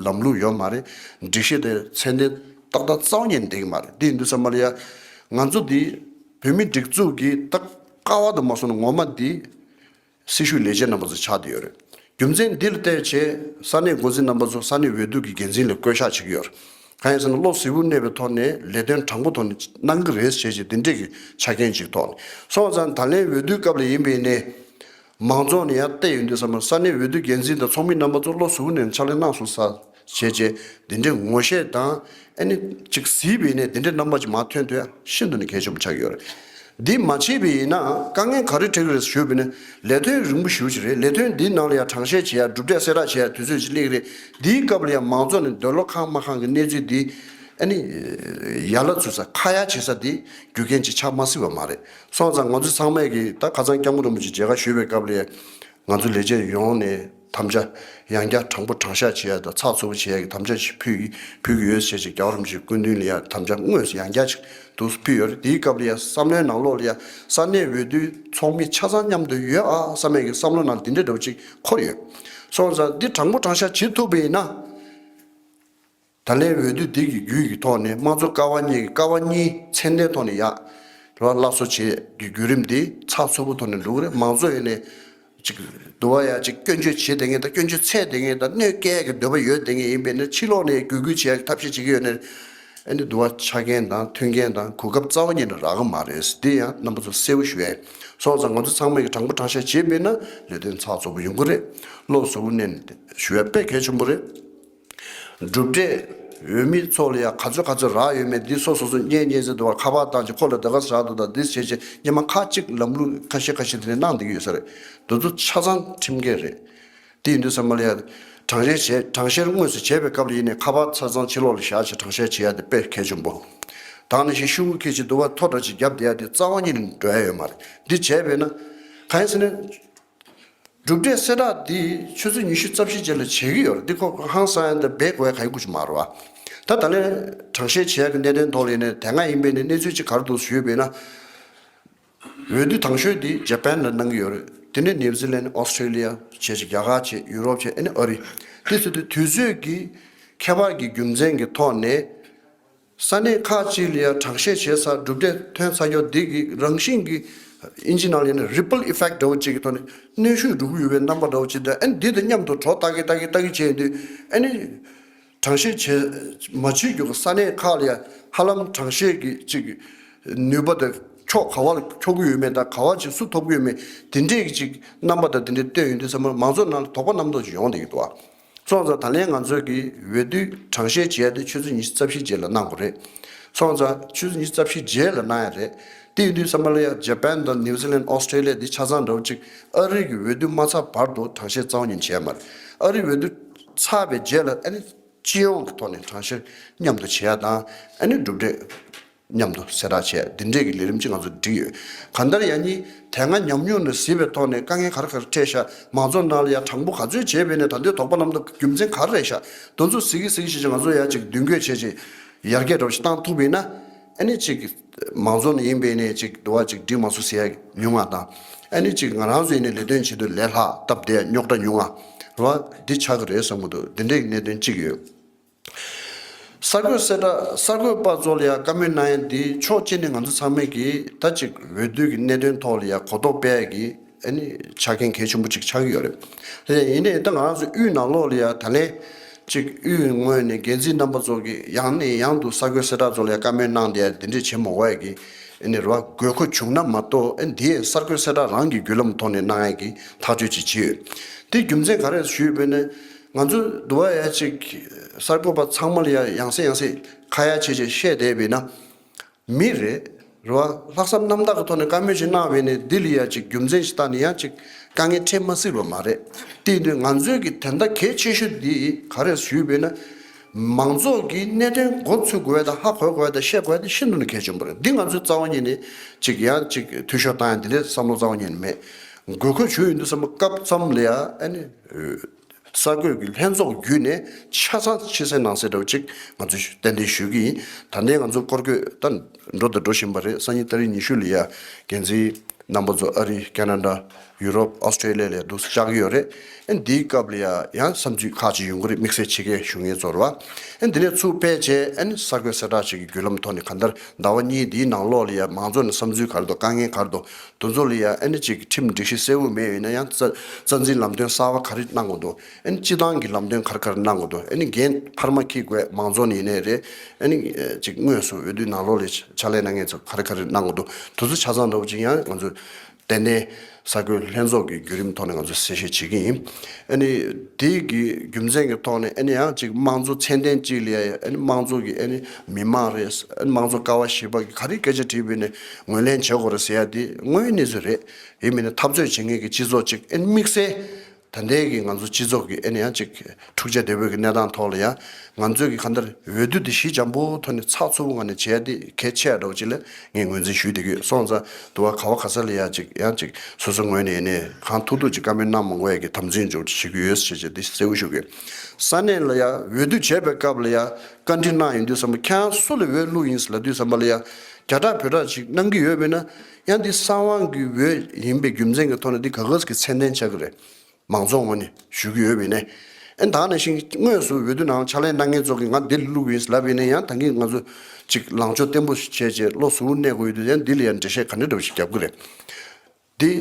ལམ་ལུགས་ཡོད་མ་རེད། སྒྲིག་གཞི་དེ་ཚད་ལྡན་ཏག་ཏག་རྩ་བ་ཉིད་ནས་འགྲིག་གི་མ་རེད། འདི་ཡིན་དུས་ཙམ་པ་ལ་ཡ་ང་ཚོ་འདི་བོད་མི་སྒྲིག་འཛུགས་ཀྱི་ད་ཀ་བ་དུ་མ་སོང་ན་ངོ་མ་འདི། སྲི་ཞུ་ལས་བྱེད་རྣམ་པ་ཚོ་ཆགས་བསྡད་ཡོད་རེད། རྒྱུ་མཚན་འདི་ལ་བལྟས་བྱས་ས་གནས་འགོ་འཛིན་རྣམ་པ་ཚོ་ས་གནས་འོས་བསྡུ་གི་འགན་འཛིན་ལ་བསྐོ་གཞག་བྱེད་ཀྱི་ཡོད་རེད། གང་ཡིན་ཟེར་ན་བློ་གཟུ་བོར་གནས་པའི་ཐོག་ནས་ལས་དོན་དྲང་པོ་ཐོག་ནས་གནང་གི་རེད་ཟེར་བྱས་འདི་འདྲས་ཀྱི་ཆ་རྐྱེན་ཅིག་ཐོག་ནས་སོང་ཙང་ད་ལན་འོས་བསྡུའི་སྐབས་ལ་ཡིན་པའི་ནས་མང་ཚོགས་ནས་ཡང་བལྟས་ཡོང་དུས་ཙམ་པ་ས་གནས་འོས་བསྡུ་འགན་འཛིན་དང་ཚོགས་མི་རྣམ་པ་ཚོ་བློ་གཟུ་བོར་གནས་ནས་ཕྱག་ལས་གནང་སོང་ས། བྱས་རྗེས་འདི་འདྲའི་ངོ་ཤེས་དང་ཨ་ནི་ཅིག་གཟིགས་པ་ཡིན་ནའི་འདི་འདྲའི་རྣམ་པ་ཅིག་མར་ཐོན་ཐུབ་ཡ་ཤིན་ཏུ་ནས་གལ་ཆེན་པོ་ཆགས་ཀྱི་ཡོད་རེད། འདི་མ་བྱས་པ་ཡིན་ན་དཀའ་ངལ་ག་རེ་འཕྲད་ཀྱི་རེད་ཞུས་པ་ཡིན་ན་ལས་དོན་རིང་པོ་ཞེ་པོ་ཅིག་རེད། ལས་དོན་འདིའི་ནང་ལ་ཡང་དྲང་བཤད་བྱེད་ཡ་གྲུབ་འབྲས་གསལ་བསྒྲགས་བྱེད་ཡ་དུས་ཚོད་ཅིག་སླེབས་ཀྱི་རེད། འདིའི་སྐབས་ལ་ཡང་མང་ཚོགས་ནས་འདོད་བློ་ཁེངས་མ་ཁེངས་ཀྱི་གནས་ཚུལ་འདི་ཨ་ནི་ཡར་ལ་ཚུད་ས་ཁ་ཡ་བྱེད་ས་འདི་རྒྱུ་རྐྱེན་ཅིག་ཆགས་མ་སྲིད་པ་མ་རེད། སོང་ཙང་ང་ཚོ་ཚང་མས་ཀྱིས་ད་ཁ་སང་སྐྱབས་མགོན་རིན་པོ་ཆེ་མཇལ་ཁ་ཞུས་པའི་སྐབས་ལ་ཡང་། ང་ཚོ་ལས་བྱེད་ཡོངས་ནས་དམ་བཅའ་ཡང་བསྐྱར་དྲང་པོ་དྲང་བཞག་བྱེད་ཡ་དང་ཚགས་ཚུད་པོ་བྱེད་ཡ་གི་དམ་བཅའ་ཞིག་ཕུལ་གི་ཕུལ་གི་ཡོད་ཟེར་བྱས་རྒྱལ་བ་རིན་པོ་ཆེའི་སྐུ་མདུན་ལ་ཡ་དམ་བཅའ་དངོས་སུ་ཡང་བསྐྱར་ཅིག་འདུག་ཕུལ་ཡོད་རེད། དེའི་སྐབས་ལ་ཡ་བསམ་བློའི་ནང་ལོགས་ལ་ཡ་ས་གནས་འོས་བསྡུའི་ཚོགས་མི་ཆ་ཚང་མཉམ་དུ་ཡོད་ཨ་བསམ་ཡ་གི་བསམ་བློ་ནང་འདི་འདྲ་འདྲ་བོ་ཅིག་འཁོར་ཡོད། སོང་ཙང་འདི་དྲང་པོ་དྲང་བཞག་བྱེད་ཐུབ་པ་ཡིན་ན། ད་ལན་འོས་བསྡུ་འདི་གི་བརྒྱུད་ཀྱི་ཐོག་ནས་དམངས་གཙོ་ཀ་བ་གཉིས་ཀྱི་ཀ་བ་གཉིས་ཚད་ལྡན་ཐོག་ནས་ཡག་རོགས་སླར་གསོ་བྱེད་ཀྱི་བརྒྱུད་རིམ་འདི་ཚགས་ཚུད་པོ་ཐོག་ནས་འགྲོ་གི་རེད། མང་གཙོ་ཡིན་ནས་ཅིག་འདུལ་བ་ཡ་ཅིག་སྐྱོན་བརྗོད་བྱེད་བསྡད་མཁན་དང་སྐྱོན་བརྗོད་འཚོལ་བསྡད་མཁན་དང་གནོད་སྐྱེལ་གྱི་འདོད་པ་ཡོད་བསྡད་མཁན་ཡིན་པས་ན་ཕྱི་ལོགས་ནས་གུས་བཀུར་བྱེད་ཡག་གི་ཐབས་ཤེས་བྱེད་ཀྱི་ཡོད་ནས་ཨ་ནི་འདུལ་བ་ཆ་རྐྱེན་དང་མཐུན་རྐྱེན་དང་གོ་སྐབས་རྩ་བ་ཉིད་ནས་རག་གི་མ་རེད། འདི་ཡང་རྣམ་པ་ཚོ་གསལ་པོ་ཞུ་ཡ་ཡིན། སོང་ཙང་ང་ཚོ་ཚང་མས་ཀྱི་དྲང་པོ་དྲང་བཞག་བྱེད་པས་ན་ལས་དོན་ཚགས་ཚུད་པོ་ཡོང་གི་རེད། བློ་གཟུ་བོར་གནས་ནས་ཞུ་ཡ་དཔེ་གལ་ཆེན་པོ་རེད། གྲུབ་འབྲས་འོས་མི་ཚོ་ལ་ཡང་ག་ཚོད་ག་ཚོད་རག་ཡོད་མེད་འདི་སོ་སོ་སོ་གཉེན་ཉེ་ཚན་དུ་བ་ཁ་པར་བཏང་ཅིག་ཁོ་ལ་ད་ག་ཚོད་རག་འདུག་ད་འདི་བྱས་བྱས་སྙན་མ་ཁ་ཅིག་ལམ་ལུགས་ཁ་ཤས་ཁ་ཤས་དེ་འདྲ་གནང་བསྡད་ཀྱི་ཡོད་ས་རེད། འདི་ཚོ་ཆ་ཚང་ཁྲིམས་འགལ་རེད། དེ་ཡིན་དུས་ཙམ་པ་ལ་ཡང་དྲང་བཤེར་བྱས་དྲང་བཤེར་དངོས་སུ་བྱས་པའི་སྐབས་ལ་ཡིན་ནའི་ཁ་པར་ཆ་ཚང་ཕྱི་ལོགས་ལ་བཞག་བྱས་དྲང་བཤེར་བྱེད་ཡ་དེ་དཔེ་གལ་ཆེན་པོ། ད་ནང་བཞིན་ཤོག་གུ་ཁྱེར་ཅིག་འདུག་བ་ཐོ་འདྲ་ཅིག་བརྒྱབ་བསྡད་ཡ་དེ་རྩ་བ་ཉིད་ནས་འགྲོ་ཡ་ཡོད་མ་རེད། འདི་བྱས་པས་ན་གང་ཡིན་ཟེར་ན། གྲུབ་འབྲས་གསལ་བསྒྲགས་འདི་ཆུ་ཚོད་ཉི་ཤུ་རྩ་བཞི་རྗེས་ལ་བྱེད་ཀྱི་ཡོད་རེད། འདི་ཁོ་ཧང་སང་ཡ་འདི་སྦས་དགོས་ཡ་ག་ཡི་ཀུ་ཅིག་མ་རེད་བ། ད་ད་ལན་དྲང་བཤེར་བྱེད་ཡ་གི་གནད་དོན་ཐོག་ལ་ཡིན་ནའི་དེ་སྔ་ཡིན་པའི་ནི་གནས་ཚུལ་ཅིག་ག་རེ་འདུག་ཞུས་པས་ན། འོས་བསྡུ་དང་ཤོས་དེ་ཇ་པན་ལ་གནང་གི་ཡོད་རེད། དེ་ནས་ནིའུ་ཛི་ལན། ཨོ་སི་ཀྲེ་ལི་ཡ་བྱས་ཅིག་རྒྱ་གར་བྱས། ཡུ་རོབ་བྱས། ཨ་ནི་ཨ་རི། དེ་ཚོ་དེ་དུས་ཚོད་ཀྱི་ཁྱད་པར་གྱི་རྒྱུ་མཚན་གྱི་ཐོག་ནས། ས་གནས་ཁག་ཅིག་ལ་ཡང་གྲངས་བཤེར་བྱས་ཚར། གྲུབ་འབྲས་ཐོན་ཚར་ཡོད། འདི་གི་རང་བཞིན་གྱི་ཨིན་ཇི་ནང་ལ་ཡིན་ན་ripple effect འདྲ་བོ་ཅིག་གི་ཐོག་ནས་གནོན་ཤུགས་འགྲོ་གི་ཡོད་པའི་རྣམ་པ་འདྲ་བོ་ཅིག་དང་། ཨ་ནི་འདི་དང་མཉམ་དུ་གྲོགས་ལྟ་གི་ལྟ་གི་ལྟ་གི་བྱས་དུས། ཨ་ནི་གྲངས་བཤེར་བྱས་མ་བྱེད་རྒྱུ་གི་ས་གནས་ཁག་ལ་ཡང་ཧ་ལམ་གྲངས་བཤེར་གྱི་ཅིག་ནུས་པ་དང་ཕྱོགས་ག་བ་ལ་འཁྱོག་གི་ཡོད་མེད་དང་། ག་བ་ཅིག་སུ་ཐོབ་གི་ཡོད་མེད། དེ་འདྲས་ཀྱི་ཅིག་རྣམ་པ་དང་དེ་འདྲས་སྟོན་ཡོང་དུས་ཙམ་པ། མང་ཚོགས་ནང་ལ་དོགས་པ་རྣམ་རྟོག་ཅིག་ཡོང་བསྡད་ཀྱི་འདུག་བ། སོང་ཙང་ད་ལན་ང་ཚོས་ཀྱི་འོས་བསྡུ་གྲངས་བཤེར་བྱས་ཏེ་ཆུ་ཚོད་ཉི་ཤུ་རྩ་བཞི་རྗེས་ལ་གནང་དགོས་རེད། སོང་ཙང་ཆུ་ཚོད་ཉི་ཤུ་རྩ་བཞི་རྗེས་ལ་གནང་ཡ་རེད། དེ་ཡིན་དུས་ཙམ་པ་ལ་ཡ་ཇ་པན་དང་ནིའུ་ཛི་ལན། ཨོ་སི་ཀྲེ་ལི་ཡ་འདི་ཆ་ཚང་འདྲ་བོ་ཅིག་ཨ་རི་གི་འོས་བསྡུ་མ་ཚར་བར་དུ་གྲངས་བཤེར་རྩ་བ་ཉིད་བྱས་མ་རེད། ཨ་རི་འོས་བསྡུ་ཚར་བའི་རྗེས་ལ་ཨ་ནི་སྤྱི་ཡོངས་ཀྱི་ཐོག་ནས་གྲངས་བཤེར་མཉམ་དུ་བྱེད་ཡ་དང་། ཨ་ནི་གྲུབ་འབྲས་མཉམ་དུ་གསལ་བསྒྲགས་བྱས། འདི་འདྲས་ཀྱི་ལས་རིམ་གཅིག་ང་ཚོ་བསྒྲིགས་ཡོད། གང་ལྟར་ཡང་ནི་དེ་སྔ་ཉམས་མྱོང་ནས་གཟིགས་པའི་ཐོག་ནས་དཀའ་ངལ་ག་རེ་ག་རེ་འཕྲད་ཤག་མང་ཚོགས་ནང་ལ་ཡང་དྲང་པོ་ག་ཚོད་བྱས་པས་ནས་ད་ལྟའི་དོགས་པ་རྣམ་རྟོག་རྒྱུ་མཚན་ག་རེ་རེད་ཤག་དེ་ཚོ་གཟིགས་ཀྱི་གཟིགས་ཀྱི་བྱས་ང་ཚོ་ཡང་ཅིག་མདུན་སྐྱོད་བྱས་ཅིག་ཡར་རྒྱས་འདྲ་བོ་ཞིག་བཏང་ཐུབ་པ་ཡིན་ན། ཨ་ནི་ཅིག་མང་ཚོགས་ནས་ཡིན་པས་ནས་ཅིག་འདུ་བ་ཅིག་འགྲིག་མ་སོང་ཟེར་ཡ་ཉུང་བ་དང་། ཨ་ནི་ཅིག་ང་རང་ཚོ་ཡིན་ནས་ལས་དོན་བྱེད་དུས་ལས་སླ་སྟབས་བདེ། རྙོག་དྲ་ཉུང་བ་རེད་བ། འདི་ཆགས་ཀྱི་རེད་བསམ་གྱི་འདུག་འདི་འདྲའི་གནད་དོན་གཅིག་ཡོད། གསར་འགོད་གསལ་བསྒྲགས། གསར་འགོད་པ་ཚོ་ལ་ཡང་བཀའ་མོལ་གནང་ཡ་འདི་ཕྱོགས་གཅིག་ནས་ང་ཚོ་ཚང་མས་ཀྱིས་ད་ཅིག་འོས་བསྡུ་གི་གནད་དོན་ཐོག་ལ་ཡང་གོ་རྟོགས་སྤེལ་ཡ་གི་ཨ་ནི་ཆ་རྐྱེན་གལ་ཆེན་པོ་ཅིག་ཆགས་ཀྱི་ཡོད་རེད། དེ་ཡིན་ནའི་ད་ང་རང་ཚོ་དབུས་ནང་ལོགས་ལ་ཡང་ད་ལན་ཅིག་དབུས་ངོས་ནས་འགན་འཛིན་རྣམ་པ་ཚོ་གིས་ཡང་ནས་ཡང་དུ་གསར་འགོད་གསལ་བསྒྲགས་ཚོ་ལ་ཡང་བཀའ་མོལ་གནང་བསྡད་ཡ་འདི་འདྲས་བྱེད་མ་དགོས་ཡ་གི་ཨ་ནི་རེད་བ། དགོས་མཁོ་བྱུང་ན་མ་གཏོགས། ཨ་ནི་འདི་གསར་འགོད་གསལ་བསྒྲགས་རང་གི་བརྒྱུད་ལམ་ཐོག་ནས་གནང་ཡ་གི་ཐག་གཅོད་ཅིག་བྱས་ཡོད། དེ་རྒྱུ་མཚན་ག་རེ་ཞུས་པས་ན། ང་ཚོ་འདུ་བ་ཡ་ཅིག་གསར་འགོད་པ་ཚང་མ་ལ་ཡ་ཡང་སེ་ཡང་སེ་ཁ་ཡ་བྱས་བྱས་བཤད་བསྡད་པས་ན། མི་རེད། རེད་བ། ལྷག་བསམ་རྣམ་དག་གི་ཐོག་ནས་བཀའ་མོལ་ཞིག་གནང་བས་ནས་འདི་ལ་ཡ་ཅིག་རྒྱུ་མཚན་ཞིག་བཏགས་ནས་ཡང་ཅིག་དཀའ་ངལ་འཕྲད་མ་སྲིད་པ་མ་རེད། དེ་ཡིན་དུས་ང་ཚོའི་གི་དེ་འདྲ་གལ་ཆེ་ཤོས་འདི་ག་རེ་ཞུས་པས་ན། མང་ཚོགས་ཀྱི་གནད་དོན་མགོ་ཚོས་དགོས་དང་ཧ་གོ་དགོས་དང་ཤེས་དགོས་དེ་ཤིན་ཏུ་ནས་གལ་ཆེན་པོ་རེད། འདི་ང་ཚོས་རྩ་བ་ཉིད་ནས་ཅིག་ཡང་ཅིག་འཐུས་ཤོར་བཏང་ཡ་འདི་འདྲའི་བསམ་བློ་རྩ་བ་ཉིད་ནས་མེད། དགོས་མཁོ་བྱུང་ཡོང་དུས་ཙམ་པ་སྐབས་ཙམ་ལ་ཡ་ཨ་ནི། གསར་འགོད་ཀྱི་ལྷན་ཚོགས་བརྒྱུད་ནས་ཆ་ཚང་ཕྱི་གསལ་ནང་གསལ་འདྲ་བོ་ཅིག་ང་ཚོས་ཏན་ཏན་ཞུ་གི་ཡིན། ད་ལྟའི་ང་ཚོ་སྐོར་སྐྱོད་ད་འགྲོ་དང་འགྲོ་བཞིན་པ་རེད། སང་ཉིན་ཏ་རིག་ཉི་ཤུ་ལ་ཡ་འགན་འཛིན་རྣམ་པ་ཚོ་ཨ་རི། ཁེ་ན་ཌ། ཡུ་རོབ། ཨོ་སི་ཀྲེ་ལི་ཡ་ལ་འདུག་སེ་བཅར་གྱི་ཡོད་རེད། ཨ་འདིའི་སྐབས་ལ་ཡ་ཡང་བསམ་ཚུལ་ཁག་ཅིག་ཡོང་གི་རེད། དམིགས་བསལ་ཕྱི་རྒྱལ་བཞུགས་མཁན་ཚོར་བ། ཨ་འདི་ནས་ཚུར་ཕེབས་བྱས་ཨ་ནི་གསར་འགོད་གསལ་བསྒྲགས་ཅིག་གི་བརྒྱུད་ལམ་ཐོག་ནས་གང་ལྟར་ཟླ་བ་གཉིས་འདིའི་ནང་ལོགས་ལ་ཡ་མང་ཚོགས་ནས་བསམ་ཚུལ་ག་རེ་འདུག་དཀའ་ངལ་ག་རེ་འདུག་དེ་ཚོ་ལ་ཡ་ཨ་ནི་ཅིག་ཁྲིམས་སྒྲིག་གཞི་གསལ་བོ་མེད་ཡིན་ན་ཡང་རྩ་རྩ་འཛིན་ལམ་སྟོན་གསར་བ་ག་རེ་གནང་དགོས་འདུག་ཨ་ནི་སྤྱི་བཏང་གི་ལམ་སྟོན་ག་རེ་ག་རེ་གནང་དགོས་འདུག་ཨ་ནི་འགན་འཕར་མ་འཁྱེར་དགོས་མང་ཚོགས་ནས་ཡིན་ནའི་རེད། ཨ་ནི་ཅིག་དངོས་སུ་འོས་བསྡུའི་ནང་ལོགས་ལ་ཕྱག་ལས་གནང་མཁན་ཚོ་ག་རེ་ག་རེ་གནང་དགོས་འདུག་དེ་ཚོ་ཆ་ཚང་འདྲ་བོ་ཅིག་ཡང་ང་ཚོས་ཏན་ཏན་གསར་འགོད་ལྷན་ཚོགས་ཀྱི་བརྒྱུད་རིམ་ཐོག་ནས་ང་ཚོས་གསལ་བཤད་བྱེད་ཀྱི་ཡིན། ཨ་ནི་དེ་གི་རྒྱུ་མཚན་གྱི་ཐོག་ནས་ཨ་ནི་ཡང་ཅིག་དམངས་གཙོ་ཚད་ལྡན་ཅིག་ལ་ཡ་ཨ་ནི་དམངས་གཙོ་གི་ཨ་ནི་མི་མང་རེད། ཨ་ནི་དམངས་གཙོ་ཀ་བ་བཞི་པ་གི་ག་རེ་སྐད་ཆ་དྲིས་པས་ནས་ངོས་ལེན་བྱེད་དགོས་རེད་ཟེར་ཡ་དེ་དངོས་ཡོད་གནས་ཚུལ་རེད། ཡིན་མིན་ནས་འཐབ་རྩོད་བྱེད་མཁན་གྱི་སྤྱི་ཚོགས་ཅིག་ཨ་ནི་དམིགས་བསལ་ད་ལྟའི་གི་ང་ཚོ་སྤྱི་ཚོགས་ཀྱི་ཨ་ནི་ཡང་ཅིག་འཁྲུག་ཆ་དོད་པོའི་གི་གནས་སྟངས་ཐོག་ལ་ཡང་ང་ཚོས་ཀྱི་གང་ལྟར་འོས་བསྡུ་དེ་ཞི་འཇམ་པོ་ཐོག་ནས་ཚགས་ཚུད་པོ་ངང་ནས་བྱས་ཏེ་གལ་ཆེ་བ་འདྲ་བོ་ཅིག་ལ་ངས་ངོས་འཛིན་ཞུས་བསྡད་ཀྱི་ཡོད། སོང་ཙང་དུ་བ་ག་བ་ག་ས་ལ་ཡང་ཅིག་ཡང་ཅིག་སོ་སོ་ངོས་ནས་ནས་གང་ཐུབ་ཐུབ་ཅིག་བཀའ་མོལ་གནང་མ་དགོས་ཡ་གི་དམ་འཛིན་འཇོག་བྱེད་ཀྱི་ཡོད་ཟེར་བྱས་འདི་གསལ་པོ་ཞུ་གི་ཡོད། ས་གནས་ལ་ཡང་འོས་བསྡུ་བྱས་པའི་སྐབས་ལ་ཡང་བཀའ་འདྲི་གནང་ཡོང་དུས་ཙམ་པ་ཁྱེད་རང་སུ་ལ་འོས་བླུགས་ཡིན་ཟེར་ལབ་དུས་ཙམ་པ་ལ་ཡང་རྒྱ་གྲགས་བོད་གྲགས་ཅིག་གནང་གི་ཡོད་མེད་ན། ཡང་འདི་གསང་དབང་གི་འོས་ཡིན་པའི་རྒྱུ་མཚན་གྱི་ཐོག་ནས་འདི་ག་ག་ཟེ་གི་ཚད་ལྡན་ཆགས་ཀྱི་རེད། མང་ཚོགས་ངོས་ནས་ཞུ་གི་ཡོད་པ་ཡིན་ནའི། ཨེ་ད་ནང་བཞིན་དངོས་སུ་འོས་བསྡུ་ནང་ཕྱག་ལས་གནང་མཁན་ཚོ་གིས་ང་འདི་ལ་བླུགས་ཡིན་ལབ་ཡིན་ནའི་ཡང་ད་གིན་ང་ཚོ་ཅིག་ལངས་ཕྱོགས་བརྟན་པོ་ཞིག་བྱས་བྱས་བློ་གཟུ་བོར་གནས་དགོས་ཡོད་དུས་ཡང་འདི་ལ་ཡང་འགྲེལ་བཤད་ག་འདྲ་འདྲ་བོ་ཞིག་རྒྱབ་ཀྱི་རེད། འདི་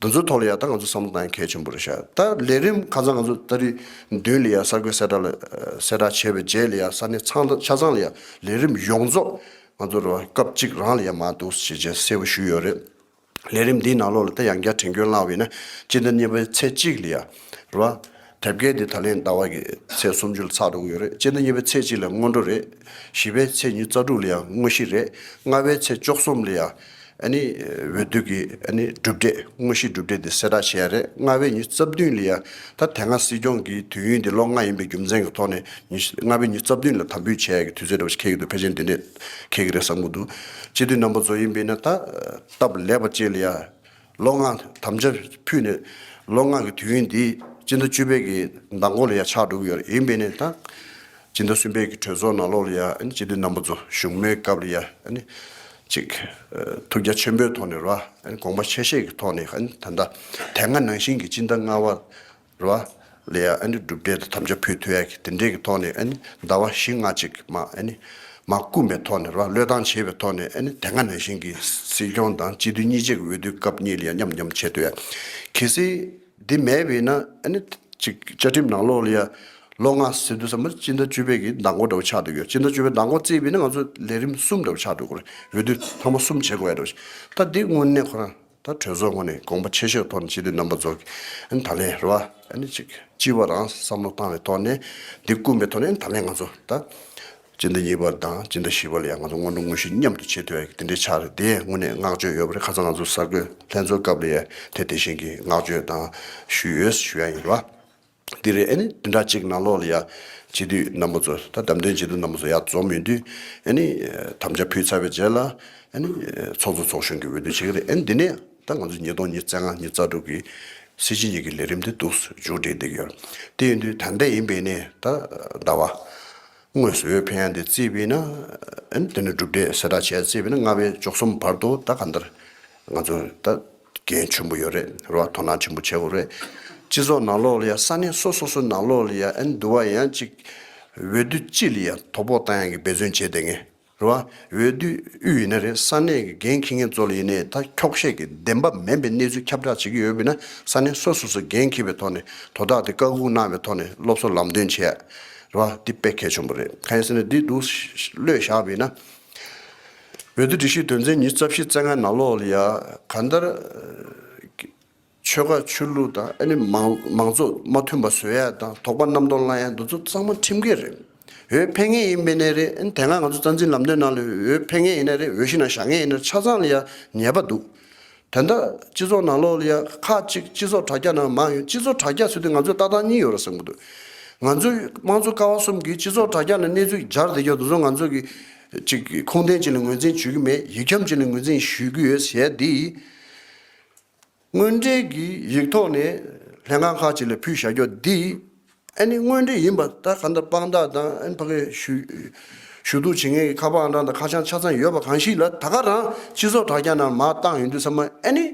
འདི་ཚོའི་ཐོག་ལ་ཡང་ད་ང་ཚོ་བསམ་བློ་བཏང་ཡ་གལ་ཆེན་པོ་རེད་ཤག་ད་ལས་རིམ་ཁ་སང་ང་ཚོ་ཏ་རིག་བདུན་ལ་ཡང་གསར་འགོད་གསལ་བསྒྲགས་ལ་གསལ་བསྒྲགས་བྱས་པའི་རྗེས་ལ་ཡང་ས་གནས་ཚང་ཆ་ཚང་ལ་ཡང་ལས་རིམ་ཡོངས་རྫོགས་ང་ཚོ་ར་སྐབས་གཅིག་རང་ལ་ཡང་མར་འདུག་ཞེས་བྱས་གསལ་པོ་ཞུས་ཡོད་རེད། ལས་རིམ་འདིའི་ནང་ལོགས་ལ་ད་ཡང་བསྐྱར་དྲན་སྐྱོན་གནང་བ་ཡིན་ན་སྤྱི་ཟླ་གཉིས་པའི་ཚེས་གཅིག་ལ་ཡ་རེད་བ། དེབ་སྐྱེལ་འདི་ད་ལན་ཟླ་བ་གི་ཚེས་སུམ་ཅུ་ལ་ཚར་འགྲོ་གི་ཡོད་རེད། སྤྱི་ཟླ་གཉིས་པའི་ཚེས་གཅིག་ལ་སྔོན་འགྲོ་རེད། བཞི་པའི་ཚེས་ཉི་ཤུ་རྩ་དྲུག་ལ་ཡ་དངོས་གཞི་རེད། ལྔ་པའི་ཚེས་བཅུ་གསུམ་ལ་ཡ་ཨ་ནི་འོས་བསྡུ་གི་ཨ་ནི་གྲུབ་འབྲས་དངོས་གཞི་གྲུབ་འབྲས་འདི་གསལ་བསྒྲགས་བྱེད་ཡ་རེད། ལྔ་པའི་ཉི་ཤུ་རྩ་བདུན་ལ་ཡ་ད་དེ་སྔ་སྲིད་སྐྱོང་གི་དུས་ཡུན་འདི་ལོ་ལྔ་ཡིན་པའི་རྒྱུ་མཚན་གྱི་ཐོག་ནས། ཉི་ཤུ་ལྔ་པའི་ཉི་ཤུ་རྩ་བདུན་ལ་དམ་འབུལ་བྱེད་ཡག་གི་དུས་ཚོད་འདྲ་བོ་ཞིག་འཁེལ་གྱི་འདུག་ཕལ་ཆེར་འདི་འདྲས་འཁེལ་གྱི་རེད་བསམ་གྱི་འདུག་སྤྱི་འཐུས་རྣམ་པ་ཚོ་ཡིན་པས་ན་ད་སྟབས་ལེགས་པ་ཅིག་ལ་ཡ་ལོ་ལྔ་དམ་བཅའ་ཕུལ་ནས་ལོ་ལྔ་གི་དུས་ཡུན་འདི་སྤྱི་ཟླ་བཅུ་པའི་གི་མདང་དགོང་ལ་ཡ་ཆགས་འགྲོ་གི་ཡོད་རེད། ཡིན་པས་ན་ད་སྤྱི་ཟླ་གསུམ་པའི་གི་གྲོས་ཚོགས་ནང་ལོགས་ལ་ཡ་ཨ་ནི་སྤྱི་འཐུས་རྣམ་པ་ཚོ་བཞུགས་མོལ་སྐབས་ལ་ཡ་ཨ་ནི་ ཅིག་ཐུགས་རྒྱ་ཆེན་པོའི་ཐོག་ནས་རེད་བ། དགོངས་པ་ཆེ་བཞེས་ཀྱི་ཐོག་ནས་ད་ལྟ་དེ་སྔ་ནང་བཞིན་གྱི་སྤྱི་ཟླ་ལྔ་པ་རེད་བ། ལ་ཡ་ཨ་ནི་གྲུབ་འབྲས་དང་དམ་བཅའ་ཕུལ་ཐུབ་ཡ་གི་དེ་འདྲས་ཀྱི་ཐོག་ནས་ཨ་ནི་ཟླ་བ་བཞི་ལྔ་ཅིག་མ་ཨ་ནི་མ་བསྐུམ་པའི་ཐོག་ནས་རེད་བ། བློས་བཏང་བྱས་པའི་ཐོག་ནས་ཨ་ནི་དེ་སྔ་ནང་བཞིན་གྱི་སྲིད་སྐྱོང་དང་སྤྱི་འཐུས་གཉིས་ཆར་གྱི་འོས་བསྡུ་སྐབས་གཉིས་ལ་ཡ་མཉམ་མཉམ་བྱེད་ཐུབ་ཡ། གལ་སྲིད་འདི་མེད་པས་ན་ཨ་ནི་ཅིག་བཅའ་ཁྲིམས་ནང་ལོགས་ལ་ཡ་ལོ་ལྔ་ཟེར་དུས་ཙམ་པ་སྤྱི་ཟླ་བཅུ་པའི་གི་མདང་དགོང་འདྲ་བོ་ཆགས་འདུག་ཡོད། སྤྱི་ཟླ་བཅུ་པའི་མདང་དགོང་བརྩིས་པས་ན་ང་ཚོ་ལས་རིམ་གསུམ་འདྲ་བོ་ཆགས་འགྲོ་གི་རེད། འོས་བསྡུ་ཐེངས་མ་གསུམ་བྱེད་དགོས་ཡ་འདྲ་བོ་ཞིག་ད་འདི་དངོས་གནས་ཁོ་རང་ད་གྲོས་ཚོགས་ངོས་ནས་དགོངས་པ་ཆེ་ཤོས་ཐོག་ནས་སྤྱི་འཐུས་རྣམ་པ་ཚོ་གི་ཨ་ནི་ད་ལན་རེད་བ། ཨ་ནི་ཅིག་སྤྱི་བ་རང་བསམ་བློ་བཏང་བའི་ཐོག་ནས་འདི་བསྐུམ་པའི་ཐོག་ནས་ཨ་ནི་ད་ལན་ང་ཚོ་ད་སྤྱི་ཟླ་གཉིས་པ་དང་སྤྱི་ཟླ་བཞི་པ་ལ་ཡང་ང་ཚོ་སྔོན་འགྲོ་དངོས་གཞི་མཉམ་དུ་བྱེད་ཐུབ་ཡ་གི་དེ་འདྲའི་ཆགས་རེད། དེ་དངོས་གནས་བསྔགས་བརྗོད་ཡོད་པ་རེད། ཁ་སང་ང་ཚོ་གསར་འགོད་ལྷན་ཚོགས་སྐབས་ལ་ཡ་དེ་དེ་བཞིན་གྱི་བསྔགས་བརྗོད་དང་ཞུས་ཡོད་ཞུ་ཡ་ཡིན་རེད་བ། འདི་རེད། ཨ་ནི་འདི་འདྲ་གཅིག་ནང་ལོགས་ལ་ཡ་སྤྱི་འཐུས་རྣམ་པ་ཚོ་ད་བདམས་ཐོན་སྤྱི་འཐུས་རྣམ་པ་ཚོ་ཡར་འཛོམས་ཡོང་དུས་ཨ་ནི་དམ་བཅའ་ཕུལ་ཚར་བའི་རྗེས་ལ་ཨ་ནི་ཚོགས་གཙོ་ཚོགས་གཞོན་གྱི་འོས་བསྡུ་བྱེད་ཀྱི་རེད། ཨ་ནི་འདི་ནས་ད་ང་ཚོ་ཉིས་སྟོང་ཉི་ཤུ་རྩ་ལྔ་ཉི་ཤུ་རྩ་དྲུག་གི་སྲིད་སྤྱི་གཉིས་ཀྱི་ལས་རིམ་དེ་འདུག་སེ་མཇུག་སྒྲིལ་བསྡད་ཀྱི་ཡོད་རེད། དེ་ཡིན་དུས་ད་ལྟ་ཡིན་པས་ནས་ད་ཟླ་བ་དངོས་སུ་འོས་འཕེན་ཡ་དེ་བརྩིས་པས་ན་ཨ་ནི་དེ་ནས་གྲུབ་འབྲས་གསལ་བསྒྲགས་བྱས་བརྩིས་པས་ན་ལྔ་པའི་བཅུ་གསུམ་བར་དུ་ད་ག་འདིར་ང་ཚོ་ད་འགན་ཆེན་པོ་ཡོད་རེད་རེད་བ། དོ་སྣང་ཆེན་པོ་བྱེད་དགོས་རེད། སྤྱི་ཚོགས་ནང་ལོགས་ལ་ཡ་ས་གནས་སོ་སོ་སོའི་ནང་ལོགས་ལ་ཡ་ཨ་ནི་འདུལ་བ་ཡང་གཅིག་འོས་བསྡུ་སྤྱི་ལ་ཡ་དོ་ཕོག་བཏང་ཡ་གི་འབད་བརྩོན་བྱས་བསྡད་མཁན་རེད་བ། འོས་བསྡུ་དབུས་ཡིན་ན་རེད། ས་གནས་ཀྱི་འགན་འཁྱེར་མཁན་ཚོ་ལ་ཡིན་ནའི་ད་འཁྱོག་བཤད་ཀྱི་བདེན་པ་མིན་པའི་གནས་ཚུལ་ཁྱབ་བསྒྲགས་བྱེད་ཀྱི་ཡོད་པས་ན་ས་གནས་སོ་སོ་སོས་འགན་འཁྱེར་བའི་ཐོག་ནས་དོ་བདག་དེ་བཀའ་འགུག་གནང་བའི་ཐོག་ནས་སློབ་གསོ་ལམ་སྟོན་བྱས་རེད་བ། འདི་དཔེ་གལ་ཆེན་པོ་རེད། གང་ཡིན་ཟེར་ན་འདི་འདུག་བློས་བཞག་པས་ན། འོས་བསྡུ་སྒྲིག་གཞི་དོན་ཚན་ཉི་ཤུ་རྩ་བཞི་རྩ་ལྔ་ནང་ལོགས་ལ་ཡ་གང་ལྟར་ཆོལ་ཁ་ཆོས་ལུགས་དང་ཨ་ནི་མང་མང་གཙོ་མ་མཐུན་པ་བཟོ་ཡ་དང་དོགས་པ་རྣམ་རྟོག་སློང་ཡ་འདི་ཚོ་ཚང་མ་ཁྲིམས་འགལ་རེད། འོས་འཕེན་མཁན་ཡིན་པས་ན་རེད། ཨ་ནི་དེ་སྔ་ང་ཚོ་རྩ་འཛིན་ལམ་སྟོན་ནང་ལ་འོས་འཕེན་མཁན་ཡིན་ན་རེད། འོས་གཞི་ནང་བཞག་མཁན་ཡིན་ན་ཆ་ཚང་ལ་ཡ་ཉེས་པ་འདུག་ད་ལྟ་སྤྱི་ཚོགས་ནང་ལོགས་ལ་ཡ་ཁག་ཅིག་སྤྱི་ཚོགས་དྲ་རྒྱ་ནང་མང་ཡོད། སྤྱི་ཚོགས་དྲ་རྒྱ་ཟེར་དུས་ང་ཚོས་ལྟ་སྟངས་གཉིས་ཡོད་རེད་བསམ་གྱི་འདུག་ང་ཚོས་དམངས་གཙོ་ཀ་བ་གསུམ་གྱི་སྤྱི་ཚོགས་དྲ་རྒྱ་ནང་གནས་ཚུལ་སྦྱར་བསྡད་ཀྱང་དེ་ཚོ་ང་ཚོ་གི་ཅིག་ཁུངས་ལྡན་ཅིག་ལ་ངོས་འཛིན་བྱེད་ཀྱི་མེད། ཡིག་ཁྱབ་ཅིག་ལ་ངོས་འཛིན་ཞུ་གི་ཡོད་ཟེར་ཡ་འདི་དངོས་འབྲེལ་གྱི་ཡིག་ཐོག་ནས་ལྷན་ཁང་ཁག་ཅིག་ལ་ཕུལ་བཞག་རྒྱུ་འདི་ཨ་ནི་དངོས་འབྲེལ་ཡིན་པ་ད་ག་འདྲ་དཔང་རྟགས་དང་ཨ་ནི་ཕ་གི་ཞུ་ཞུ་གཏུག་བྱེད་མཁན་གྱི་ཁ་པར་ཨང་གྲངས་དང་ཁ་བྱང་ཆ་ཚང་ཡོད་པ་གང་ཞིག་ལ་ད་ག་རང་སྤྱི་ཚོགས་དྲ་རྒྱ་ནང་མར་བཏང་ཡོང་དུས་ཙམ་པ་ཨ་ནི་